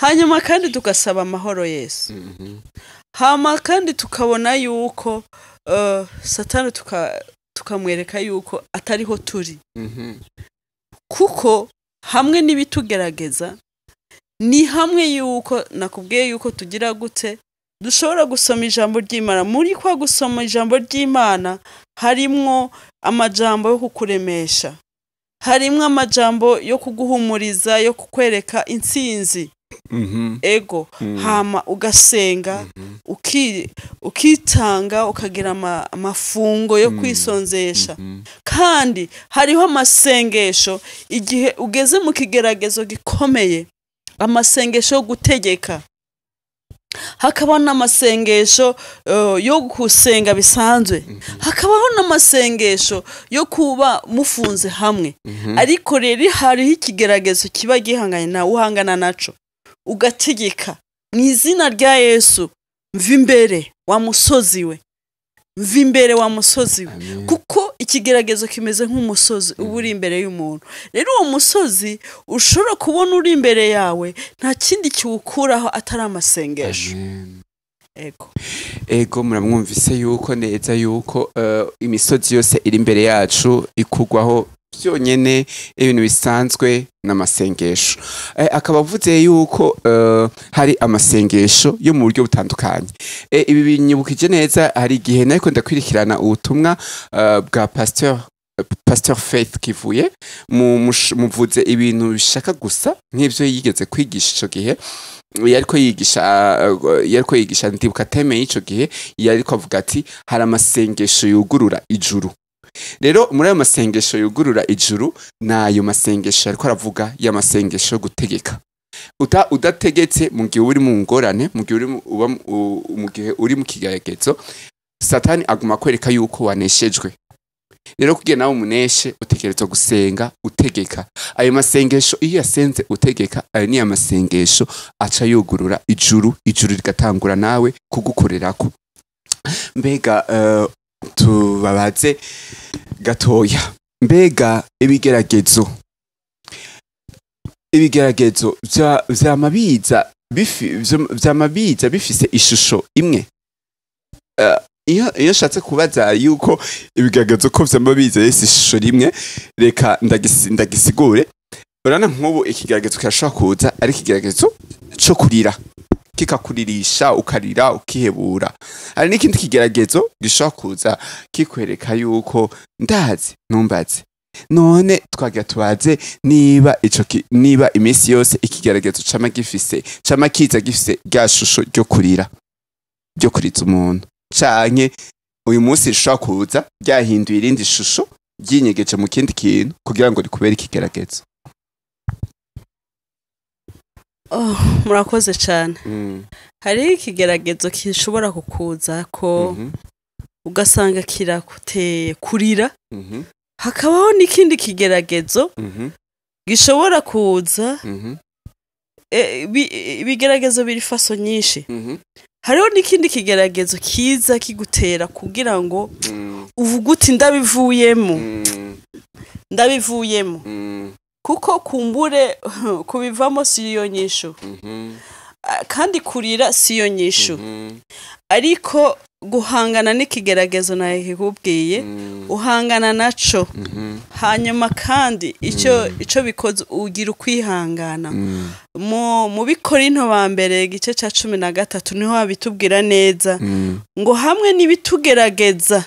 hanyuma kandi tugasaba amahoro Yesu, hama kandi tukabona yuko Satani tukamwereka yuko atariho turi, kuko hamwe n'ibitugerageza ni hamwe yuko nakubwiye yuko tugira gute, dushobora gusoma ijambo ry'Imana. Muri kwa gusoma ijambo ry'Imana harimwo amajambo yo kukuremesha, harimwo amajambo yo kuguhumuriza, yo kukwereka intsinzi. Ego. Hama ugasenga, ukitanga, ukagira amafungo yo kwisonzesha. Kandi hariho amasengesho igihe ugeze mu kigeragezo gikomeye, amasengesho yo gutegeka, hakabaho n'amasengesho yo gusenga bisanzwe, hakabaho n'amasengesho yo kuba mufunze hamwe. Ariko rero hariho ikigeragezo kiba gihanganye nawe, uhangana naco ugategeka mu izina rya Yesu, mva imbere wa musozi we, mva imbere wa musozi we. Amen. Kuko ikigeragezo kimeze nk'umusozi uba uri imbere y'umuntu. Rero uwo musozi ushobora kubona uri imbere yawe, nta kindi kiwukuraho atari amasengesho. Amen. Ego. Ego, muramwumvise yuko neza yuko imisozi yose iri imbere yacu ikugwaho byonyene ibintu bisanzwe n'amasengesho. Akaba avuze yuko hari amasengesho yo mu buryo butandukanye. Ibi binyibukije neza, hari igihe nariko ndakwirikirana ubutumwa bwa Pasteur Faith Kivuye, muvuze ibintu bishaka gusa nk'ivyo yigeze kwigisha ico gihe yariko yigisha. Ndibuka thème y'ico gihe yariko avuga ati hari amasengesho yugurura ijuru. Rero muri ayo masengesho yugurura ijuru, nayo masengesho yariko aravuga, y'amasengesho yo gutegeka. Udategetse mu gihe uri mu ngorane, mu gihe uri mu- uba mu- u- mu gihe uri mu kigeragezo, Satani aguma kwereka yuko waneshejwe. Rero kugira nawe umuneshe, utegerezwa gusenga utegeka. Ayo masengesho iyo yasenze utegeka, ayo ni amasengesho aca yugurura ijuru, ijuru rigatangura nawe kugukorerako. Mbega tubabaze gatoya, mbega ibigeragezo vyama biza vyama biza bifise ishusho imwe? Iyo nshatse kubaza yuko ibigeragezo ko vyama biza bifise ishusho rimwe, reka ndagisigure. Urabona nk'ubu ikigeragezo kirashobora kuza ari ikigeragezo co kurira, kikakuririsha, ukarira, ukihebura. Hari n'ikindi kigeragezo gishobora kuza kikwereka yuko ndazi numbaze. None twagira tubaze niba niba iminsi yose ikigeragezo cama kiza gifise rya shusho ryo kurira, ryo kuriza umuntu, canke uyu munsi rishobora kuza ryahinduye irindi shusho, ryinyegeje mu kindi kintu kugira ngo rikubere ikigeragezo. Oh, murakoze cyane. Hariho ikigeragezo gishobora kukuza ko ugasanga kirakuteye kurira, hakabaho n'ikindi kigeragezo gishobora kuza. Ibigeragezo biri façon nyinshi. Hariho n'ikindi kigeragezo kiza kigutera kugira ngo uvuge uti ndabivuyemo, ndabivuyemo, kuko kumbure kubivamo si yo nyishu. Ah, kandi kurira si yo nyishu, ariko guhangana n'ikigeragezo nakikubwiye, uhangana naco. Hanyuma kandi ico bikoze, ugira ukwihangana. Mu Bikorinto ba mbere igice ca 13 niho babitubwira neza, ngo hamwe n'ibitugerageza,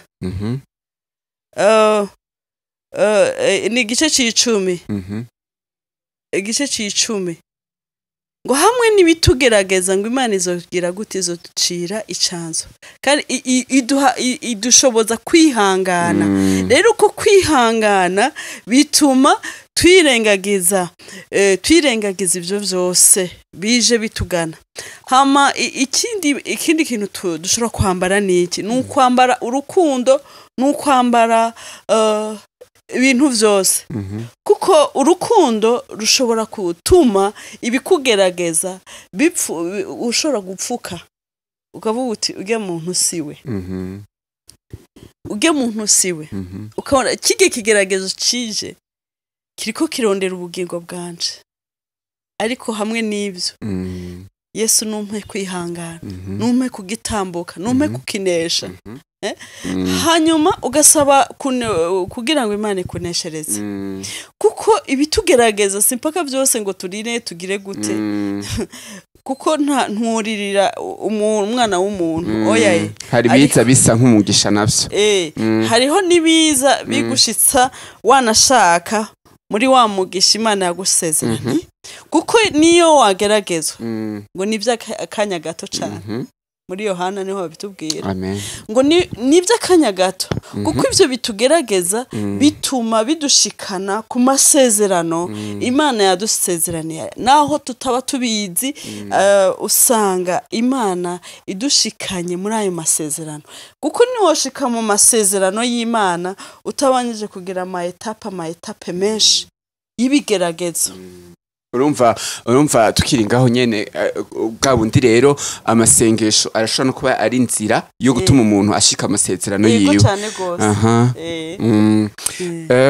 ni igice c'icumi, igice c'icumi, ngo hamwe n'ibitugerageza, ngo Imana izogira gute? Izoducira icanzo, kandi iduha idushoboza kwihangana. Rero uko kwihangana bituma twirengagiza ivyo vyose bije bitugana. Hama ikindi kintu dushobora kwambara ni iki? Ni ukwambara urukundo, ni ukwambara ibintu vyose, kuko urukundo rushobora gutuma ibikugerageza bipfu, ushobora gupfuka ukavuga uti ujya muntu siwe, ujya muntu siwe. Ukabona kirya kigeragezo cije kiriko kirondera ubugingo bwanje, ariko hamwe n'ibyo, Yesu numpe kwihangana, numpe kugitambuka, numpe kukinesha. Hanyuma ugasaba kugira ngo Imana ikuneshereze, kuko ibitugerageza si mpaka byose ngo turire tugire gute, kuko nta nturirira umwana w'umuntu, oya ye. Hari ibiza bisa nk'umugisha navyo. Hariho n'ibiza bigushitsa wanashaka muri wa mugisha Imana yagusezeraniye, kuko niyo wageragezwa ngo ni iby'akanya gato cyane. Muri Yohana niho babitubwira. Amen. Ngo ni iby'akanya gato, kuko ibyo bitugerageza bituma bidushikana ku masezerano Imana yadusezeraniye, naho tutaba tubizi. Usanga Imana idushikanye muri ayo masezerano, kuko niwoshika mu masezerano y'Imana utabanje kugira ama étapes, ama étapes menshi y'ibigeragezo. Urumva tukiri ngaho nyene, bwa bundi rero amasengesho arashobora no kuba ari inzira yo gutuma umuntu ashika amasezerano Yego. yiwe. Cyane rwose.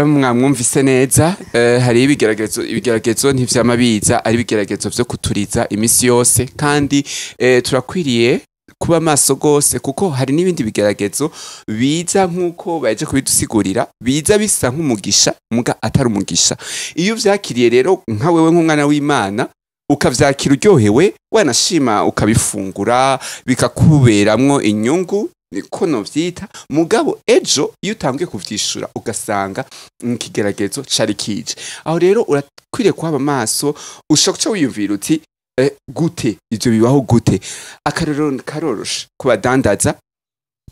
Mwamwumvise neza. Hari ibigeragezo, ibigeragezo ntivyama biza ari ibigeragezo vyo kuturiza imisi yose, kandi turakwiriye kuba maso gose, kuko hari n'ibindi bigeragezo biza nk'uko baje kubidusigurira, biza bisa nk'umugisha muga atari umugisha. Iyo uvyakiriye rero nka wewe nk'umwana w'Imana, ukavyakira uryohewe, wanashima ukabifungura, bikakuberamwo inyungu, niko novyita. Mugabo ejo iyo utangiye kuvyishura ugasanga ikigeragezo cari kije, aho rero urakwiriye kuhaba amaso. Ushobora guca wiyumvira uti: "Gute ivyo bibaho gute?" Akarorero karoroshe ku badandaza.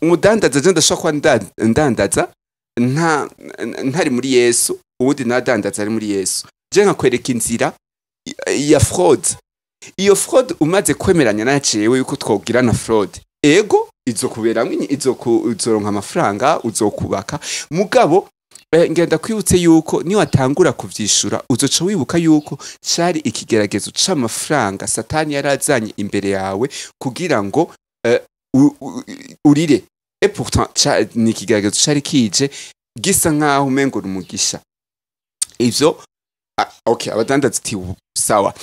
Umudandaza, je ndashobora kuba ndandaza nta ntari muri Yesu, uwundi nadandaza ari muri Yesu. Je nkakwereka inzira ya fraude. Iyo fraude umaze kwemeranya na jewe yuko twogirana fraude, ego izokuberamwo izoronka amafaranga, uzokubaka. Mugabo ngenda kwibutse yuko niwatangura kuvyishura, uzoca wibuka yuko cari ikigeragezo c'amafaranga Satani yarazanye imbere yawe kugira ngo urire. Et pourtant ni ikigeragezo cari kije gisa nkaho umengo ni umugisha. Ivyo okay, abadandaza uti sawa.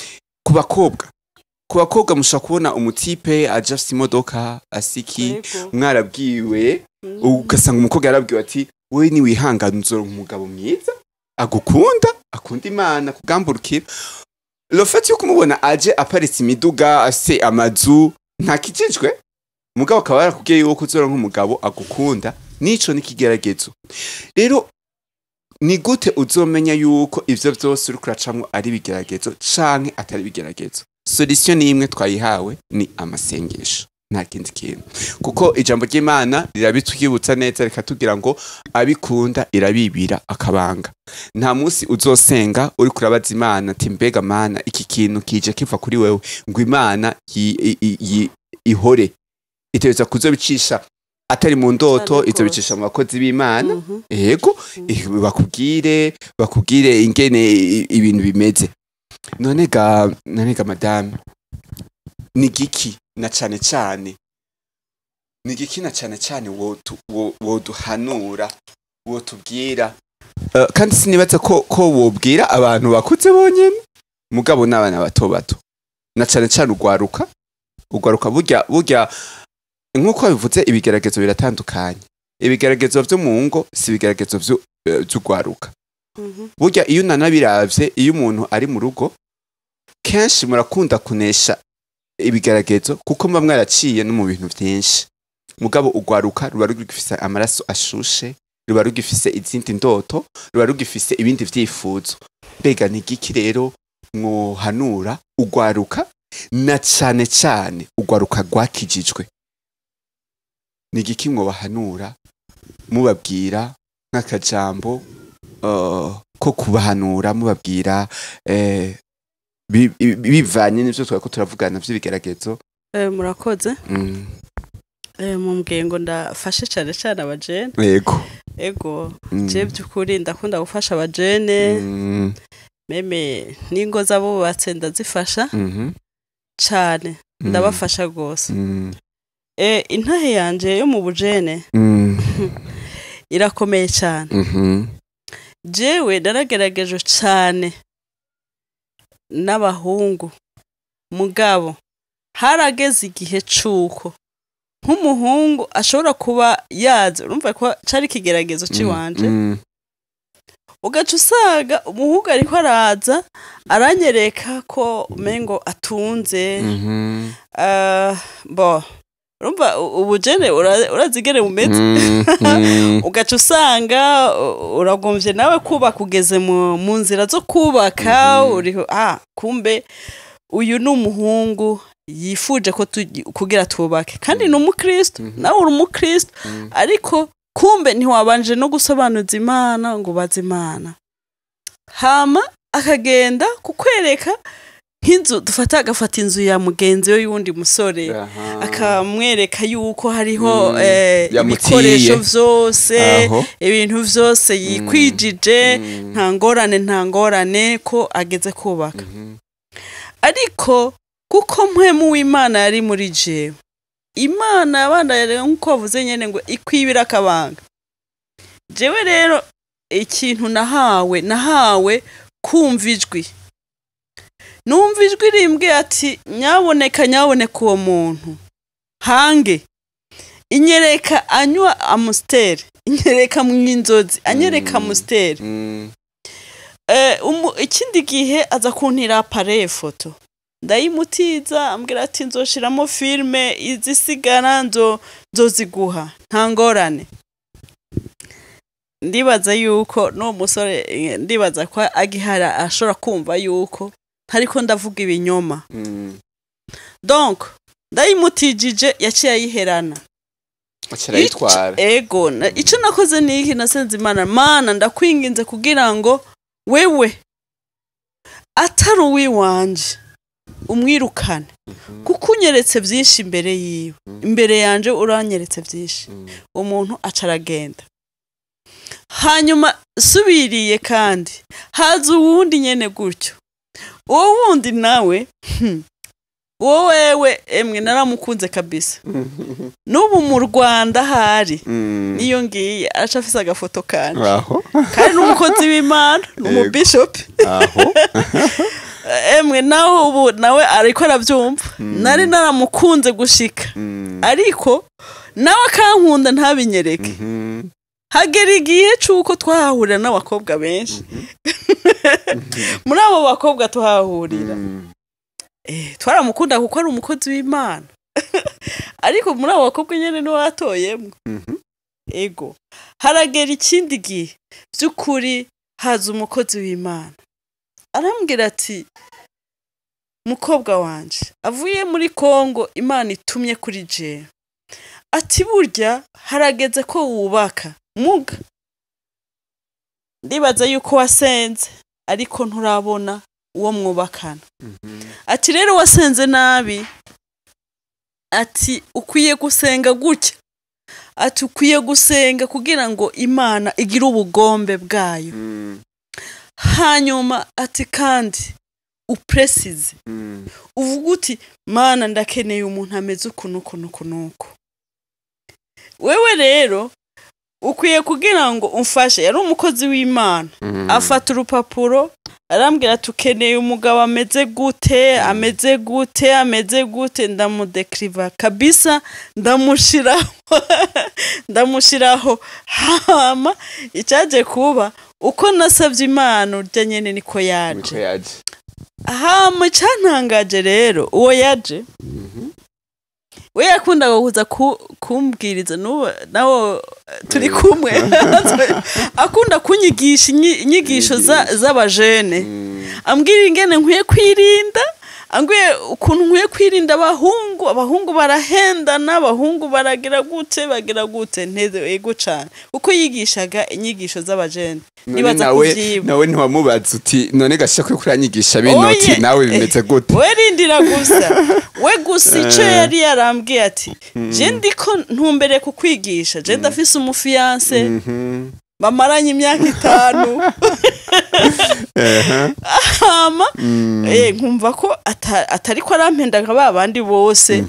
Ku bakobwa mushobora kubona umutipe aje afise imodoka asiki, mwarabwiwe, ugasanga umukobwa yarabwiwe ati: "Wewe niwihangana uzoronka umugabo mwiza agukunda, akunda Imana, kugamburukira." Le fait yo kumubona aje aparitse imiduga, afise amazu, ntakijijwe, mugabo akaba yarakubwiye yuko uzoronka umugabo agukunda, nico ni ikigeragezo. Rero ni gute uzomenya yuko ivyo vyose uriko uracamwo ari ibigeragezo canke atari ibigeragezo? Solution ni imwe twayihawe, ni amasengesho, nta kindi kintu, kuko ijambo ry'Imana rirabitwibutsa neza, rikatubwira ngo abikunda irabibira akabanga. Nta munsi uzosenga uri kurabaza Imana ati: "Mbega Mana, iki kintu kije kiva kuri wewe?" ngo Imana ihore itegerezwa kuzobicisha atari mu ndoto, Cane izobicisha mu bakozi b'Imana. Yego, bakubwire ingene ibintu bimeze. None ga madame, ni giki na cane cane, ni giki na cane cane woduhanura, wotubwira? Kandi sinibaza ko wobwira abantu bakuze bonyene, mugabo n'abana bato bato, na cane cane ugwaruka. Ugwaruka burya nk'uko bivuze, ibigeragezo biratandukanye. Ibigeragezo vyo mu ngo si ibigeragezo vy'ugwaruka. Burya iyo unanabiravye, iyo umuntu ari mu rugo, kenshi murakunda kunesha ibigeragezo, kuko muba mwaraciye no mu bintu vyinshi. Mugabo ugwaruka ruba rugifise amaraso ashushe, ruba rugifise izindi ndoto, ruba rugifise ibindi vyifuzo. Mbega ni igiki rero mwohanura ugwaruka, na cane cane ugwaruka rwakijijwe? Ni igiki mwobahanura, mubabwira nk'akajambo ko kubahanura, mubabwira bivanye n'ivyo twariko turavugana vy'ibigeragezo? Murakoze. Mumbwiye ngo ndafashe cane cane abajene. Yego. Ego. Je by'ukuri ndakunda gufasha abajene, même n'ingo z'abubatse ndazifasha cane, ndabafasha rwose. Intahe yanje yo mu bujene irakomeye cane. Jewe naragerageje cane n'abahungu, mugabo harageze igihe cuko Nk'umuhungu ashobora kuba yaza, urumva ko cari ikigeragezo ciwanje. Ugaca usanga umuhungu ariko araza aranyereka ko umengo atunze. Bo urumva ubujene urazigere bumeze. Ugaca usanga uragomvye nawe kubaka, ugeze mu nzira zo kubaka. Uriho, kumbe uyu ni umuhungu yifuje ko kugira tubake, kandi ni umukristo. Nawe uri umukristo, ariko kumbe ntiwabanje no gusobanuza Imana ngo ubaze Imana. Hama akagenda kukwereka nk'inzu, dufata agafata inzu ya mugenzi we y'uwundi musore, akamwereka yuko hariho Yamutiye. ibikoresho vyose, ibintu vyose yikwijije, nta ngorane, nta ngorane, ko ageze kubaka. Ariko kuko mpwemu w'Imana yari muri jewe, Imana yabandanye rero nk'uko wavuze nyene ngo ikwibira akabanga. Jewe rero ikintu nahawe kumva ijwi, numva ijwi rimbwiye ati: "Nyaboneka, nyaboneka, uwo muntu hange." Inyereka anywa Amstel, inyereka mu inzozi anyereka Amstel. Ikindi gihe aza kuntira appareil photo, ndayimutiza, ambwira ati: "Nzoshiramo film, izisigara nzoziguha, nta ngorane." Ndibaza yuko n'uwo musore, ndibaza ko agihara ashobora kumva yuko ntariko ndavuga ibinyoma. Donc ndayimutijije, yaciye ayiherana. Aca arayitwara. Ego, ico nakoze ni iki? Nasenze Imana: "Mana, ndakwinginze kugira ngo wewe atari uwiwanje umwirukane, kuko unyeretse byinshi imbere yiwe, imbere yanje uranyeretse byinshi." Umuntu aca aragenda. Hanyuma subiriye kandi haza uwundi nyene gutyo. Uwo wundi nawe, uwo wewe, emwe, naramukunze kabisa. N'ubu mu Rwanda hari niyo ngiye araca afise agafoto kanje. Kandi n'umukozi w'Imana, ni umubishopi. Emwe, nawe ubu nawe ariko arabyumva, nari naramukunze gushika, ariko nawe akankunda ntabinyereke. Hagera igihe c'uko twahahurira n'abakobwa benshi. Muri abo bakobwa tuhahurira, twaramukunda kuko ari umukozi w'Imana, ariko muri abo bakobwa nyene niwe watoyemwo. Ego, haragera ikindi gihe by'ukuri haza umukozi w'Imana, arambwira ati: "Mukobwa wanje avuye muri Kongo, Imana itumye kuri jewe," ati: "Burya harageze ko wubaka, muga ndibaza yuko wasenze ariko nturabona uwo mwubakana." Ati: "Rero wasenze nabi," ati: "ukwiye gusenga gutya," ati: "ukwiye gusenga kugira ngo Imana igire ubugombe bwayo." Hanyuma ati: "Kandi upresize, uvuga uti: 'Mana, ndakeneye umuntu ameze uku nuku nuku nuku.' Wewe rero ukwiye kugira ngo umfashe." Yari umukozi w'Imana. Afata urupapuro, arambwira ati: "Ukeneye umugabo ameze gute, ameze gute, ameze gute?" Ndamudekiriva kabisa, ndamushiraho, ndamushiraho. Hama icyaje kuba, uko nasabye Imana, urya nyene niko yaje. Niko yaje. Hama icyantangaje rero, uwo yaje, we yakundaga kuza kumbwiriza, n'ubu nawo turi kumwe, akunda kunyigisha inyigisho z'abajene, ambwira ingene nkwiye kwirinda, ambwiye ukuntu nkwiye kwirinda abahungu, abahungu barahendana, abahungu baragira gute, bagira gute. Nteze ego cane, kuko yigishaga inyigisho z'abajene. None Nibaza nawe kuvyiba. Nawe ntiwamubaza uti: "None gasha ko kuranyigisha bino," uti Oye, nawe bimeze gute? We rindira gusa, we gusa ico yari yarambwiye ati: "Je ndiko ntumbere kukwigisha, je ndafise umufiancé bamaranye imyaka 5." Hama nkumva ko atariko arampenda nka ba bandi bose.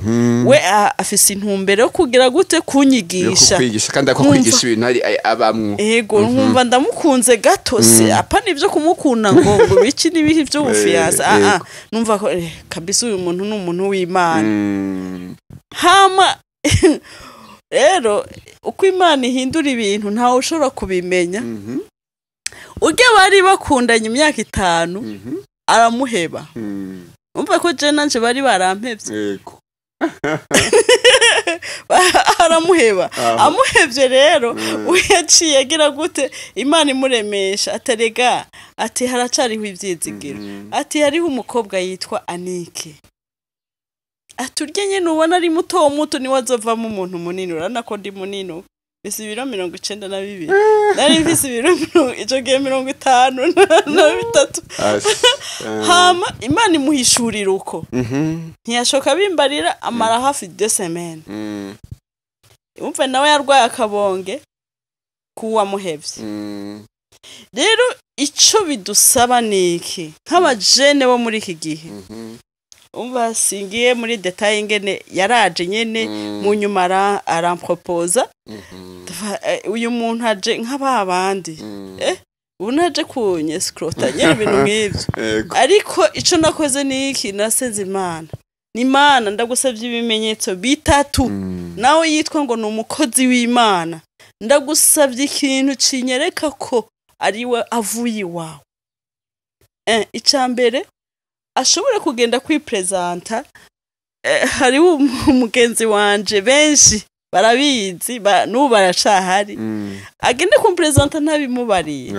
We afise intumbero yo kugira gute? Yo Kunyigisha. Kukwigisha, kandi ako Nkumva- kwigisha ibintu ari abamwo. Ego, nkumva ndamukunze gato, si apana ibyo kumukunda ngo biki n'ibihi by'ubufiancé. Numva ko kabisa uyu muntu ni umuntu w'Imana. Hama Rero uko Imana ihindura ibintu, ntawe ushobora kubimenya. Urya bari bakundanye imyaka 5, aramuheba. Umva ko je nanje bari barampevye. Aramuheba. Amuhevye rero, yaciye agira gute? Imana imuremesha, atarega ati haracariho ivyizigiro, ati hariho umukobwa yitwa Anike, ati urya nyene ubona ari muto muto niwe azovamo umuntu munini. Urabona ko ndi munini, mfise ibiro 92, nari mfise ibiro ico gihe 53. Hama Imana imuhishurira uko. Ntiyashoka bimbarira, amara hafi 2 semaines. Umve, nawe yarwaye akabonge kuwamuhevye. Rero ico bidusaba ni iki nk'abajene bo muri iki gihe? Umva, singiye muri détails ingene yaraje nyene. Mu nyuma arampropoza. Uyu muntu aje nk'aba bandi, ubu naje kunyescrota nyene, ibintu nk'ivyo. Ariko ico nakoze ni iki? Nasenze Imana, ni Imana, ndagusabye ibimenyetso bitatu. Nawe yitwa ngo ni umukozi w'Imana, ndagusabye ikintu kinyereka ko ariwe avuye iwawe. Icya mbere, ashobore kugenda kwiprezanta. Hariho umugenzi wanje, benshi barabizi, n'ubu baracahari. Agende kumprezanta ntabimubariye.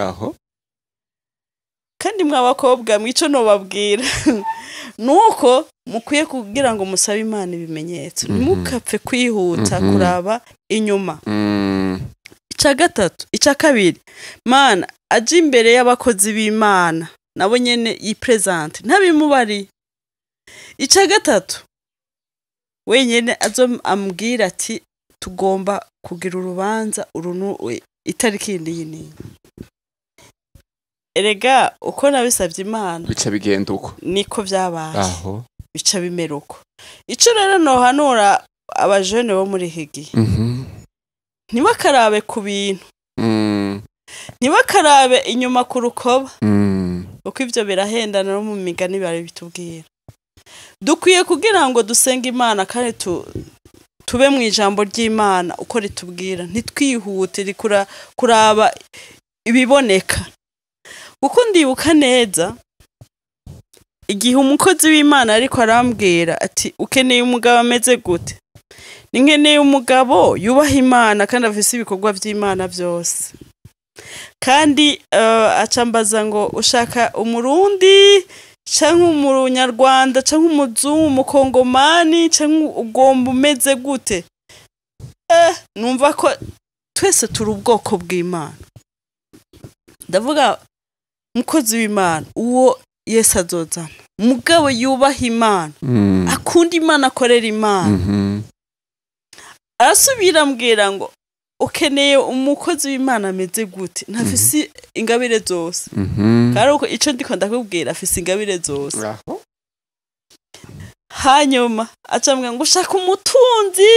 Kandi mw'abakobwa, mwico nobabwira nuko mukwiye kugira ngo musabe Imana ibimenyetso, ntimukapfe kwihuta kuraba inyuma. Icya gatatu, icya kabiri, Mana aje imbere y'abakozi b'Imana nabo nyene yiprezante ntabimubariye. Icya gatatu, wenyene azo ambwira ati tugomba kugira urubanza uru itariki iyi n'iyi. Erega uko nabisabye Imana, bica bigenda uko. Niko vyabaye. Bica bimera uko. Ico rero nohanura abajene bo muri iki gihe, ntibakarabe ku bintu, ntibakarabe inyuma ku rukoba, kuko ivyo birahendana, no mu migani bari bitubwira. Dukwiye kugira ngo dusenge Imana kandi tube mu ijambo ry'Imana uko ritubwira, ntitwihutire kuraba ibiboneka. Kuko ndibuka neza igihe umukozi w'Imana ariko arambwira ati ukeneye umugabo ameze gute? Ni nkeneye umugabo yubaha Imana kandi afise ibikorwa vy'Imana byose. Kandi acambaza ngo ushaka Umurundi canke Umunyarwanda canke umuzungu, Umukongomani, canke ugomba umeze gute? Numva ko twese turi ubwoko bw'Imana. Ndavuga, mukozi w'Imana, uwo Yesu azozana, mugabo yubaha Imana, akunda Imana, akorera Imana. Arasubira ambwira ngo ukeneye umukozi w'Imana ameze gute? Ntafise ingabire zose. Kandi uko ico ndiko ndakubwira, afise ingabire zose. Hanyuma acambwira ngo ushaka umutunzi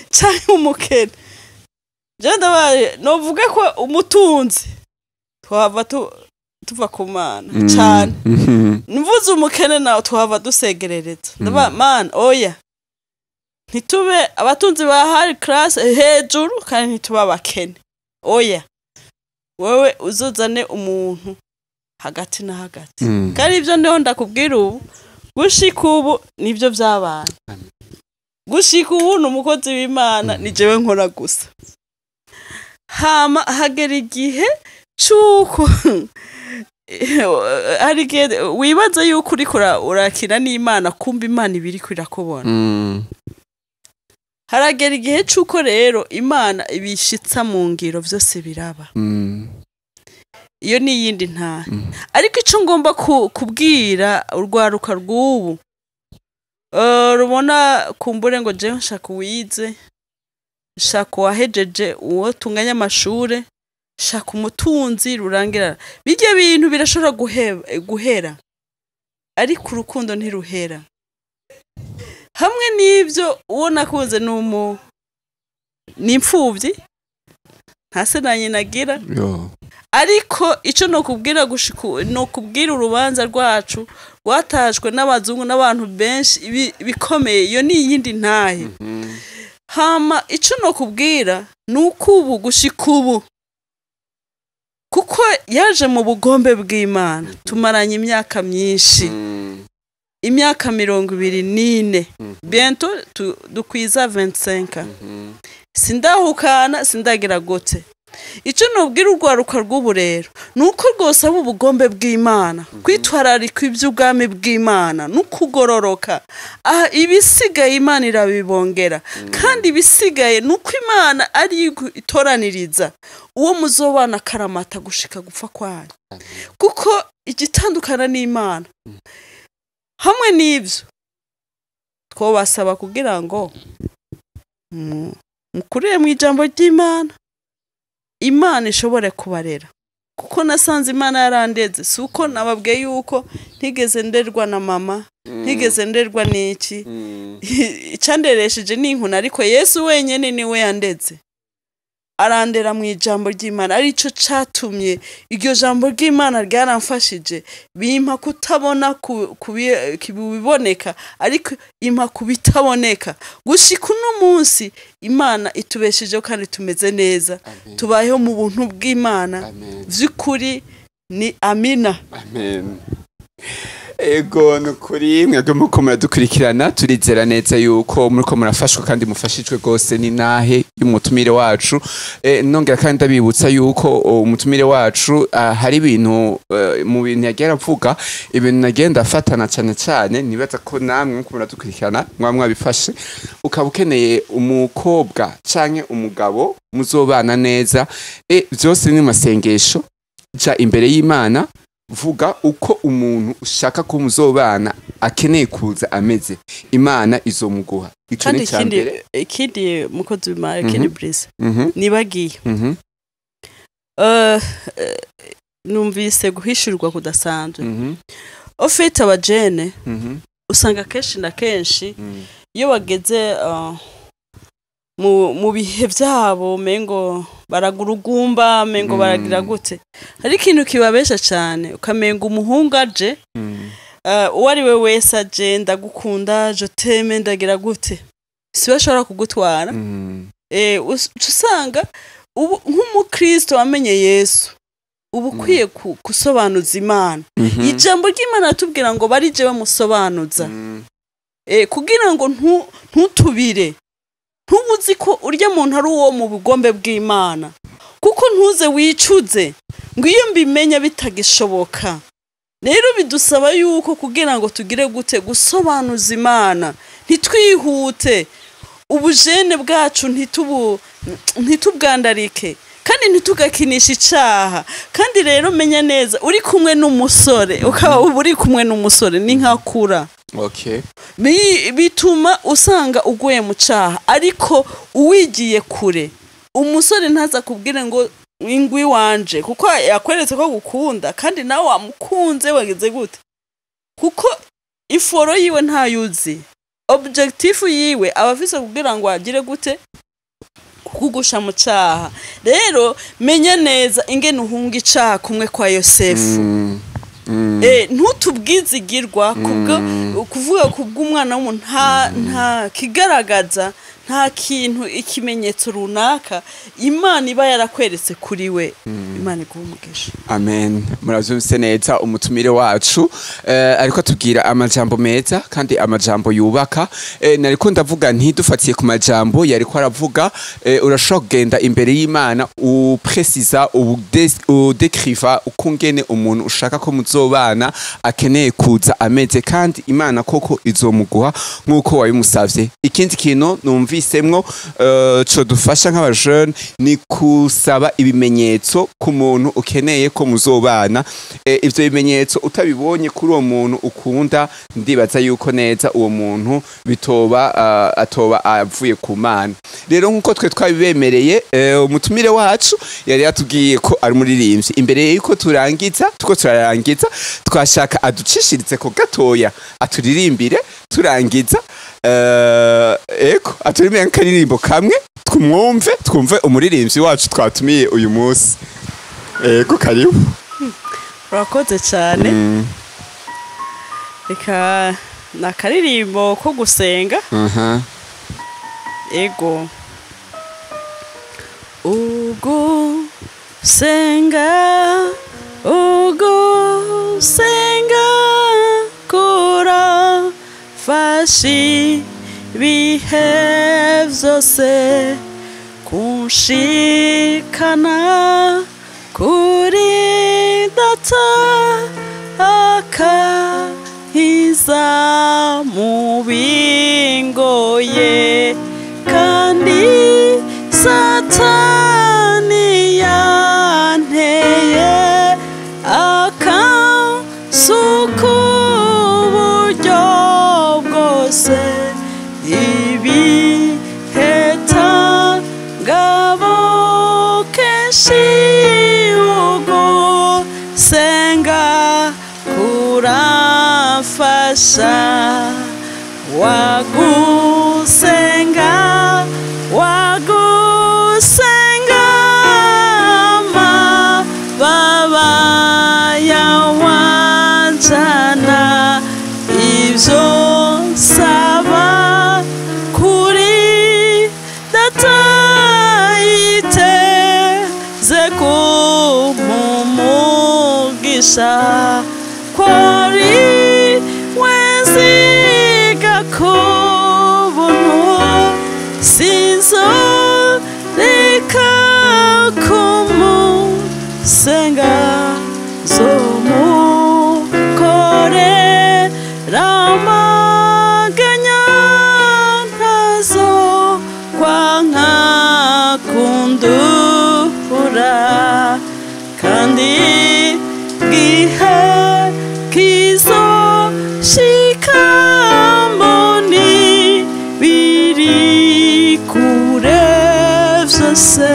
canke umukene? Je ndabaye novuga ko umutunzi twava tuva ku Mana cane. Mvuze umukene nawe twava dusegerereza. Ndaba Mana, oya, ntitube abatunzi ba high class hejuru kandi ntitube abakene, oya, wewe uzozane umuntu hagati na hagati. Kandi ibyo ndiho ndakubwira ubu, gushika ubu nibyo byabaye. Amen. Gushika ubu ni umukozi w'Imana, ni jewe nkora gusa. Hama hagera igihe c'uko hari igihe wibaza yuko uriko urakina n'Imana, kumva Imana iba iriko irakubona. Haragera igihe c'uko rero Imana ibishitsa mu ngiro, vyose biraba. Iyo ni iyindi ntahe. Ariko ico ngomba kubwira urwaruka rw'ubu, rubona kumbure ngo jewe nshaka uwize, nshaka uwahejeje, uwo tunganya amashure, shaka umutunzi rurangira, birya bintu birashobora guhera, ariko urukundo ntiruhera. Hamwe n'ibyo, uwo nakunze ni umu ni imfubyi, nta se na nyina agira. Yo. Ariko icyo nokubwira gushika nokubwira, urubanza rwacu rwatashwe n'abazungu n'abantu benshi bikomeye. Iyo ni iyindi ntahe. Hama icyo nokubwira ni uko ubu, gushika ubu, kuko yaje mu bugombe bw'Imana, tumaranye imyaka myinshi, imyaka 24, bientôt dukwiza 25. Sindahukana, sindagira gute. Icyo nubwira urwaruka rw'ubu rero ni uko rwose aba ubugombe bw'Imana, kwitwararika iby'ubwami bw'Imana no kugororoka. Aha ibisigaye Imana irabibongera. Kandi ibisigaye ni uko Imana ari itoraniriza uwo muzobana akaramata gushika gupfa kwanyu, kuko igitandukana n'Imana. Hamwe n'ibyo, twobasaba kugira ngo mukurire mu ijambo ry'Imana, Imana ishobore kubarera, kuko nasanze Imana yarandeze. Si uko nababwiye yuko ntigeze nderwa na mama, ntigeze nderwa n'iki. Icyanderesheje ni inkoni, ariko Yesu wenyine niwe yandeze, arandera mu ijambo ry'Imana. Aricyo cyatumye iryo jambo ry'Imana ryaramfashije, bimpa kutabona ku biboneka, ariko impa kubitaboneka. Gushika uno munsi Imana itubeshejeho kandi tumeze neza, tubayeho mu buntu bw'Imana. Amen. Vy'ukuri ni amina. Amen. Ego, ni ukuri mwebwe muko muradukurikirana, turizera neza yuko muriko murafashwa kandi mufashijwe rwose n'intahe y'umutumire wacu. Nongera kandi ndabibutsa yuko umutumire wacu hari ibintu mu bintu yagiye aravuga, ibintu nagenda afatana cyane cyane, nibaza ko namwe muko muradukurikirana mwaba mwabifashe. Ukaba ukeneye umukobwa canke umugabo muzobana neza, vyose ni masengesho. Ja imbere y'Imana, vuga uko umuntu ushaka ko muzobana akeneye kuza ameze, Imana izomuguha. Ico Kandi ni ica ikindi, mbere. Ikindi, mukozi w'Imana, ikindi Brice nibagiye, numvise guhishurwa kudasanzwe. Au fait, abajene usanga kenshi na kenshi iyo bageze mu bihe byabo, mengo baragurugumba, mengo baragira gute. Hari ikintu kibabesha cyane, ukamenga umuhungu aje, uwo ari we wese aje, "Ndagukunda, je t'aime," ndagira gute, si we ashobora kugutwara. Uca usanga ubu nk'umukristo wamenye Yesu, uba ukwiye gusobanuza Imana. Ijambo ry'Imana ratubwira ngo bari jewe musobanuza, kugira ngo ntutubire, ntubuzi ko urya muntu ari uwo mu bugombe bw'Imana, kuko ntuze wicuze ngo iyo mbimenya bitagishoboka. Rero bidusaba yuko kugira ngo tugire gute, gusobanuza Imana, ntitwihute ubujene bwacu, ntitubwandarike kandi ntitugakinishe icaha. Kandi rero menya neza, uri kumwe n'umusore, ukaba uba uri kumwe n'umusore ni nkakura, bituma usanga uguye mu caha. Ariko uwigiye kure, umusore ntaza kubwire ngo ingwi wanje, kuko yakweretse ko gukunda kandi nawe wamukunze, wagize gute, kuko iforo yiwe ntayuzi, objectif yiwe aba afise kugira ngo agire gute, kukugusha mu caha. Rero menya neza ingene uhunga icaha kumwe kwa Yosefu. Ntutubwizigirwa kubwo kuvuga kubw'umwana w'umuntu, nta kigaragaza, nta kintu, ikimenyetso runaka Imana iba yarakweretse kuri we. Imana iguha umugisha. Amen. Muravyumvise neza, umutumire wacu ariko atubwira amajambo meza kandi amajambo yubaka. Nariko ndavuga nti dufatiye ku majambo yariko aravuga, urashobora kugenda imbere y'Imana, upresiza, udekriva ukungene umuntu ushaka ko muzobana akeneye kuza ameze, kandi Imana koko izomuguha nk'uko wabimusavye. Ikindi kintu numvisemwo co dufasha nk'abajene ni kusaba ibimenyetso ku muntu ukeneye ko muzobana. Ivyo bimenyetso utabibonye kuri uwo muntu ukunda, ndibaza yuko neza uwo muntu bitoba atoba avuye ku Mana. Rero nkuko twe twabibemereye, umutumire wacu yari yatubwiye ko ari umuririmbyi. Imbere yuko turangiza, tuko turarangiza, twashaka aducishirize ko gatoya, aturirimbire turangiza. Eko aturirimbire nk'akaririmbo kamwe, twumwumve, twumve umuririmbyi wacu twatumiye uyu munsi. Ego, karibu. Urakoze cyane. Reka ni akaririmbo ko gusenga. Ego. Ugusenga, ugusenga kurafasha ibihe vyose, kunshikana kuri Data, akankiza mu bingoye, kandi Satani yanteye akansuka uburyo bwose, ibiheta ngabo kenshi. Ugusenga kuramfasha, wagusenga, wagusenga, amababa yawanjana, ibyo nsaba kuri Data yiteze kumumugisha, kwari weziga kubuntu, sinzoreka kumusenga, zomukorera amaganya, ntazo kwanka kundura, kandi gihe kizoshika mboni biri kure vyose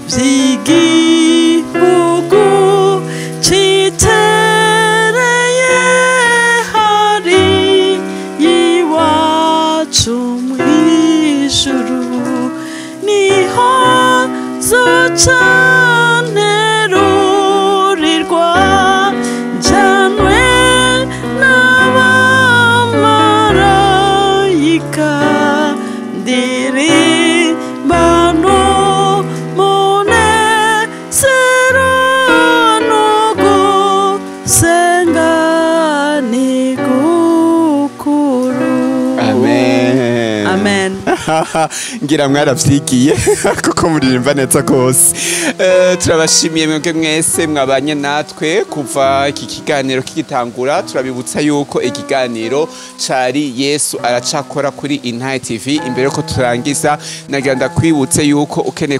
vy'igihugu citereye hari iwacu mw'ijuru, niho zoca nterurirwa, njanwe n'abamarayika, ndirimbano munezero, n'ugusenga ni gukuru. Amen. Amen. Ngira mwaravyigiye kuko muririmba neza gose. Turabashimiye mwebwe mwese mwabanye natwe kuva iki kiganiro kigitangura. Turabibutsa yuko ikiganiro cari Yesu aracakora kuri Intahe TV. Imbere yuko turangiza, nagira ndakwibutse yuko ukeneye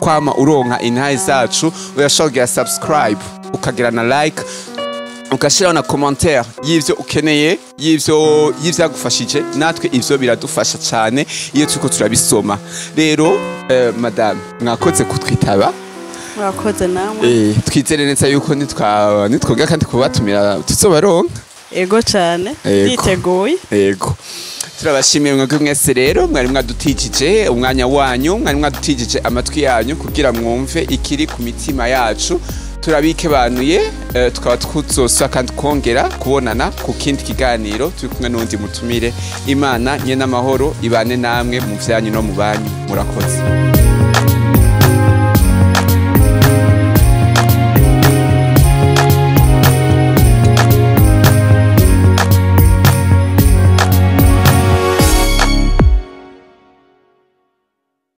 kwama uronka intahe zacu, urashobora kugira subscribe, ukagira na like, ugashiraho na commentaire y'ivyo ukeneye, y'ivyo y'ivyagufashije. Natwe ivyo biradufasha cane iyo turiko turabisoma. Rero madame, mwakoze kutwitaba. Murakoze namwe. Twizere neza yuko nitwongera kandi kubatumira tuzobaronka. Ego cane. Ego. Nditeguye. Ego, turabashimiye mwebwe mwese rero mwari mwadutijije umwanya wanyu, mwari mwadutijije amatwi yanyu kugira mwumve ikiri ku mitima yacu. Turabikebanuye, tukaba tuzosubira kandi twongera kubonana ku kindi kiganiro turi kumwe n'uwundi mutumire. Imana nye n'amahoro ibane namwe mu vyanyu no mu banyu. Murakoze.